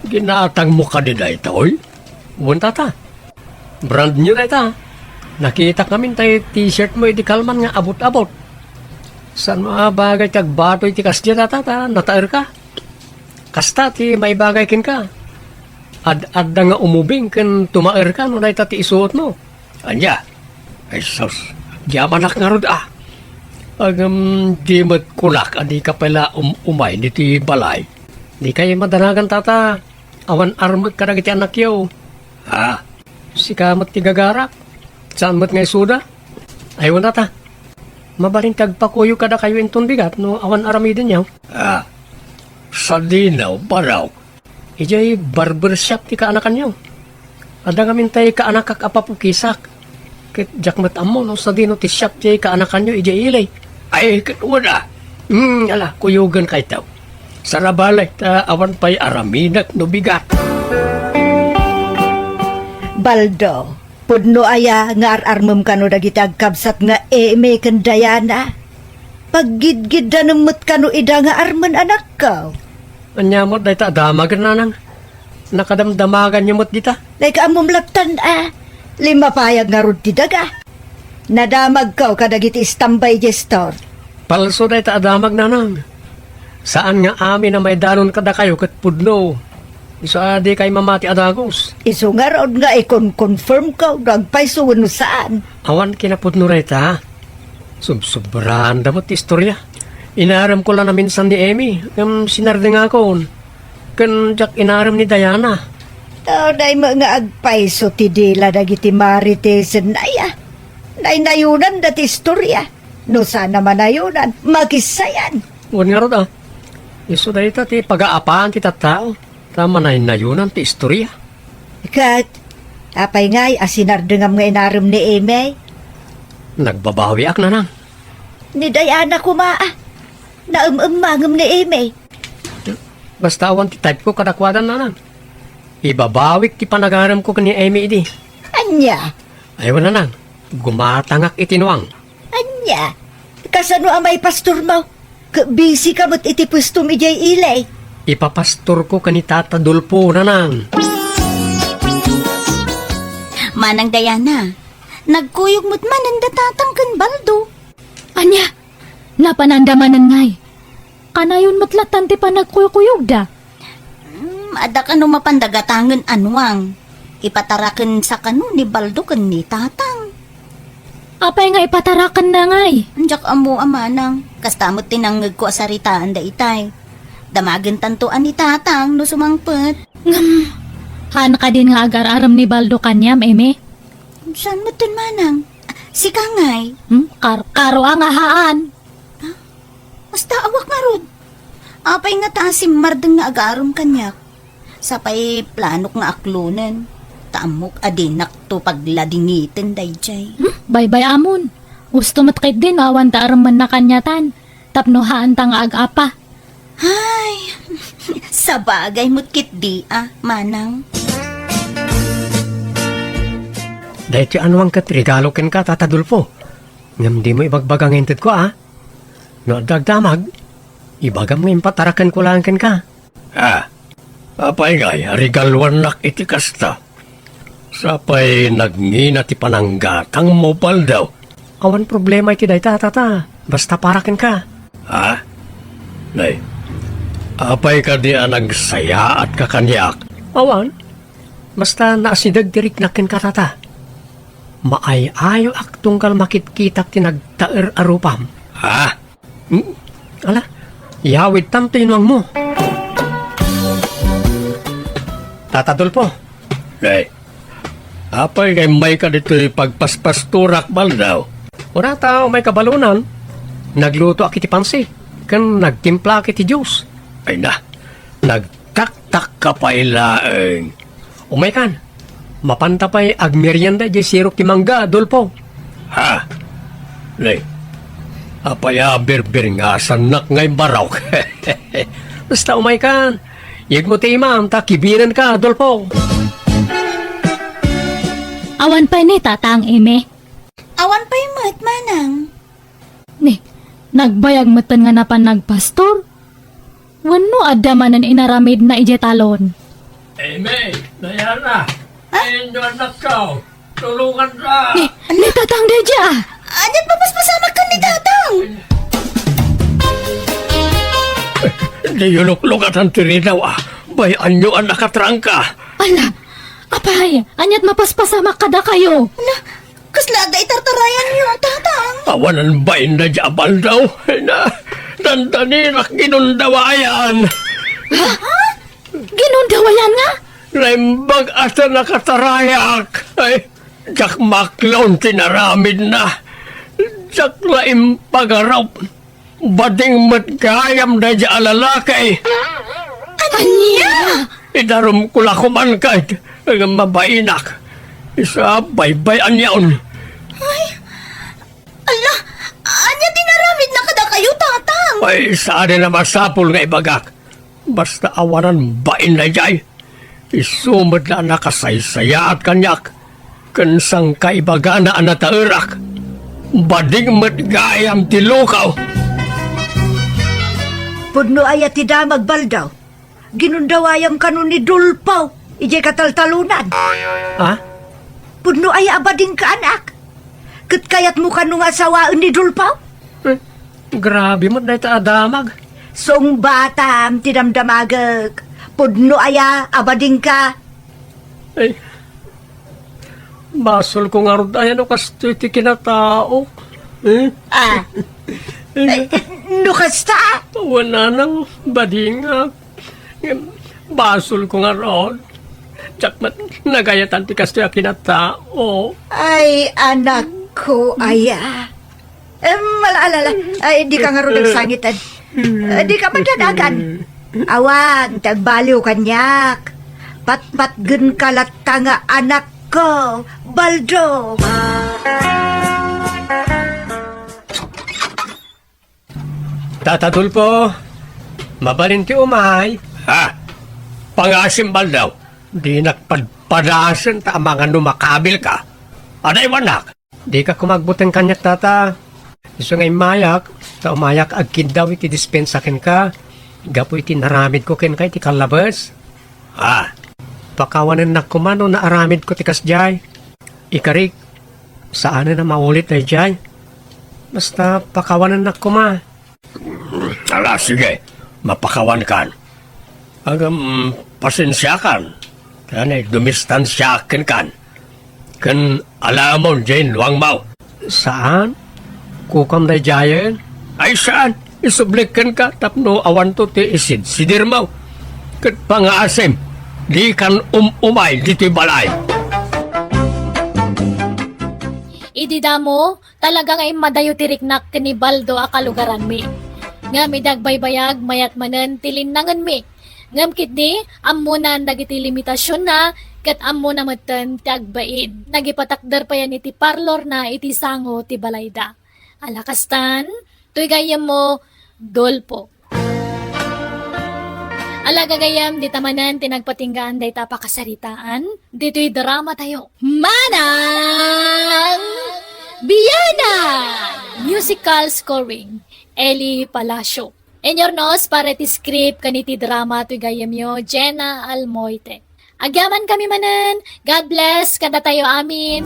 Ginatangmo kadi daytoy? Wen, tata. Brand new dayta. Nakitak ngamin tay t-shirt mo idi kalman nga abot-abot. Saan a bagay ti agbatoy ti kasdiay, tata, ta nataerka. Kasta ti maibagay kenka. Ad-adda nga umubing ken tumaerka no dayta ti isuotmo. Ania? Ay sus, agyamanak ngarud a. Ngem di met kunak a dika pay la um-umay ditoy balay. Dikay madanagan, tata. Awan armek kadagiti annakyo. Ha? Sika met ti gagarak. Saan met nga isuda? Ay, wen, tata. Mabalin ti agpakuyog kadakayo inton bigat no awan aramidenyo. Ah, sadino, barok? Idiay barber shop ti kaanakanyo. Adda ngamin tay kaanakak a papukisak. Ket diak met ammo no sadino ti shop ti kaanakanyo idiay ili. Ay, ket wen a. Hmm, ala, kuyogen kayto. Sarabalek ta awan pay aramidek no bigat. Baldo, pudno aya nga ar-armem kano dagiti agkabsat nga Eme ken Diana? Paggidgiddanem met kano ida nga armen, anakko? Ania met dayta a damagen, nanang? Nakadamdamaganyo met dita? Dayka ammom lattan a, limmapayag ngarud ti daga. Nadamagko kadagiti istambay idiay store. Palso dayta a damag, nanang. Saan nga amin a maidanon kadakayo ket pudno. Isu a dikay mamati a dagus. Isu ngarud nga ikon-confirmko no agpayso wenno saan. Awan kinapudno dayta. Subsobranda met ti istoria. Inaremko la naminsan ni Eme, ngem sinardengakon. Ken diak inarem ni Diana. Dayta met nga agpayso ti dila dagiti Maritesenna aya. Naynayonanda ti istoria. No saan a manayonan, makissayan. Wen ngarud a. Isu dayta ti pagaapaan ti tattao. Ta manaynayonan ti istoria. Ket, apay ngay a sinardengam nga inarem ni Eme? Nagbabawiak, nanang. Ni Diana koma a. Naem-emmangem ni Eme. Basta awan ti type ko kadakuada, nanang. Ibabawik ti panagaremko ken ni Eme idi. Ania? Ay, wen, nanang. Gumatangak iti nuang. Ania? Kasano a maipastormo? Ket busy ka met iti puestom idiay ili. Ipapastorko ken ni Tata Dolfo, nanang. Manang Diana, nagkuyog met manen da Tatang ken Baldo. Ania? Napananda manen ngay? Kanayon met lattan ti panagkuykuyogda. Hmm, adda kano mapanda gatangen a nuang. Ipataraken sa kano ni Baldo ken ni Tatang. Apay nga ipatarakenna ngay? Diak ammo a manang. Kasta met ti nangngegko a saritaanda itay. Damagentanto a ni Tatang no sumangpet. Ngem, haan kadin nga agar-arem ni Baldo kaniam, Eme? Saan metten, manang? Sika ngay? Hmm? Kar-, karo a nga haan. Ha? Basta awak ngarud. Apay ngata a simmardeng nga agarem kaniak? Sapay planok nga aklonen, ta ammok a dinak to pagladingiten dayjay. Hmm? Baybay-amon. Usto met ketdi no awan ta aremmenna kaniatan, tapno haanta nga ag-apa. Ay, sabagay met ketdi a, manang. Daytoy anuan ket regalo kenka, Tata Dolfo. Ngem dimo ibagbaga nga intedko, a? No adda agdamag, ibagam nga impatarakenko laeng kenka. Ah, apay ngay a regaluannak iti kasta? Sapay nagngina ti pananggatangmo, Baldo. Awan problema iti dayta, Tata. Basta para kenka. Ha? Nay, apay kadi a nagsayaatka kaniak? Awan. Basta naasideg ti riknak kenka, Tata. Maay-ayoak tunggal makitkitak ti nagtaer a rupam. Ha? Hmm? Ala, yawidtan ti inuangmo. Tata Dolfo. Nay, apay nga immayka ditoy pagpaspastorak, Baldo? Kunata, umayka balonan. Naglutoak iti pansit, ken nagtimplaak iti juice. Ay na, nagtaktakka pay laeng. Umaykan, mapanta pay agmerienda idiay sirok ti mangga, Dolfo. Ha? Nay, apay a birbiringasannak nga imbarok? Basta umaykan, yegmo ti imam ta kibinenka, Dolfo. Awan pay ni Tatang Eme. Awan pay met, manang. Ni, nagbayag metten nga napan nagpastor? Wenno adda manen inaramidna idiay talon? Eme, Diana, ay, inyo annakko. Tulonganka. Ni, ni Tatang daydiay. Ania't mapaspasamak ken ni Tatang? Diyo luklukatan ti ridaw, a. Bay-anyo a nakatrangka. Ala, apay, ania't mapaspasamak kadakayo? Ala, kasla adda itartarayanyo, Tatang? Awanan bain daydiay a Baldo. Ay na, dandanirak ginundawayan. Ha? Ginundawayan nga? Naimbag a ta nakatarayak. Ay, diak maklon ti naramidna. Diak la impagarup. Bading met gayam daydiay a lalaki. Ania? Idarumko la koman ket nga mabainak. Isu a baybay-anyon. Ay, ala, ania ti naramidna kadakayo, Tatang? Ay, saan a masapul nga ibagak. Basta awanan bain daydiay. Isu met la a nakasaysayaat kaniak, ken sangkaibagana a nataerak. Bading met gayam ti lukaw. Pudno aya ti damag, Baldo? Ginundawayam kano ni Dolfo idiay kataltalonan. Ha? Pudno aya a badingka, anak? Ket kayatmo kano nga asawaen ni Dolfo? Eh, grabe met dayta a damag. Sungbatam ti damdamagek. Pudno aya a badingka? Ay, basolko ngarud aya no kastoy ti kinatao. Eh? Ah. Eh, no kasta? Wen a nang badingak. Ngem basolko ngarud. Diak met nagayatan ti kastoy a kinatao. Ay, anakko aya. Em, ala, ala, ala. Ay, dika ngarud agsangiten. Eh, dika madadagan. Awan ti agbaliw kaniak. Patpatgenka latta nga anakko, Baldo. Tata Dolfo, mabalin ti umay. Ha? Pangasim, Baldo. Dinak padpadasen ta amangan no makabilka. Adda iwanak. Dika koma agbuteng kaniak, Tata. Isu nga immayak, ta umayak agkiddaw iti dispensa kenka, gapu iti naramidko kenka iti kallabes. Ah. Pakawanennak koma no naaramidko ti kasdiay. Ikarik, saanen a maulit daydiay. Basta pakawanennak koma. Ala, sige, mapakawankan. Ngem, pasensiakan, ta naidumistansiaak kenkan. Ken alamon diay luangmo. Saan? Kukam daydiayen? Ay, saan? Isublik kenka tapno awanto ti isidsidirmo. Ket pangasim, dikan um-umay ditoy balay. Idi damo, talaga nga immadayo ti riknak ken ni Baldo a kalugaranmi. Ngem idi agbaybayag, mayat manen ti linnangenmi. Ngem ketdi, ammonan dagiti limitasionna ket ammona metten ti agbain. Nagipatakder payen iti parlorna iti sango ti balayda. Ala kastan, toy gayyemmo, Dolpo. Ala gagayyem, dita manen ti nagpatinggaan dayta a pakasaritaan ditoy drama tayo. Manang Biana! Musical scoring, Eli Palacio. Inurnos para iti script ken iti drama toy gayyemyo, Jenna Almoite. Agyamankami manen. God bless kadatayo amin.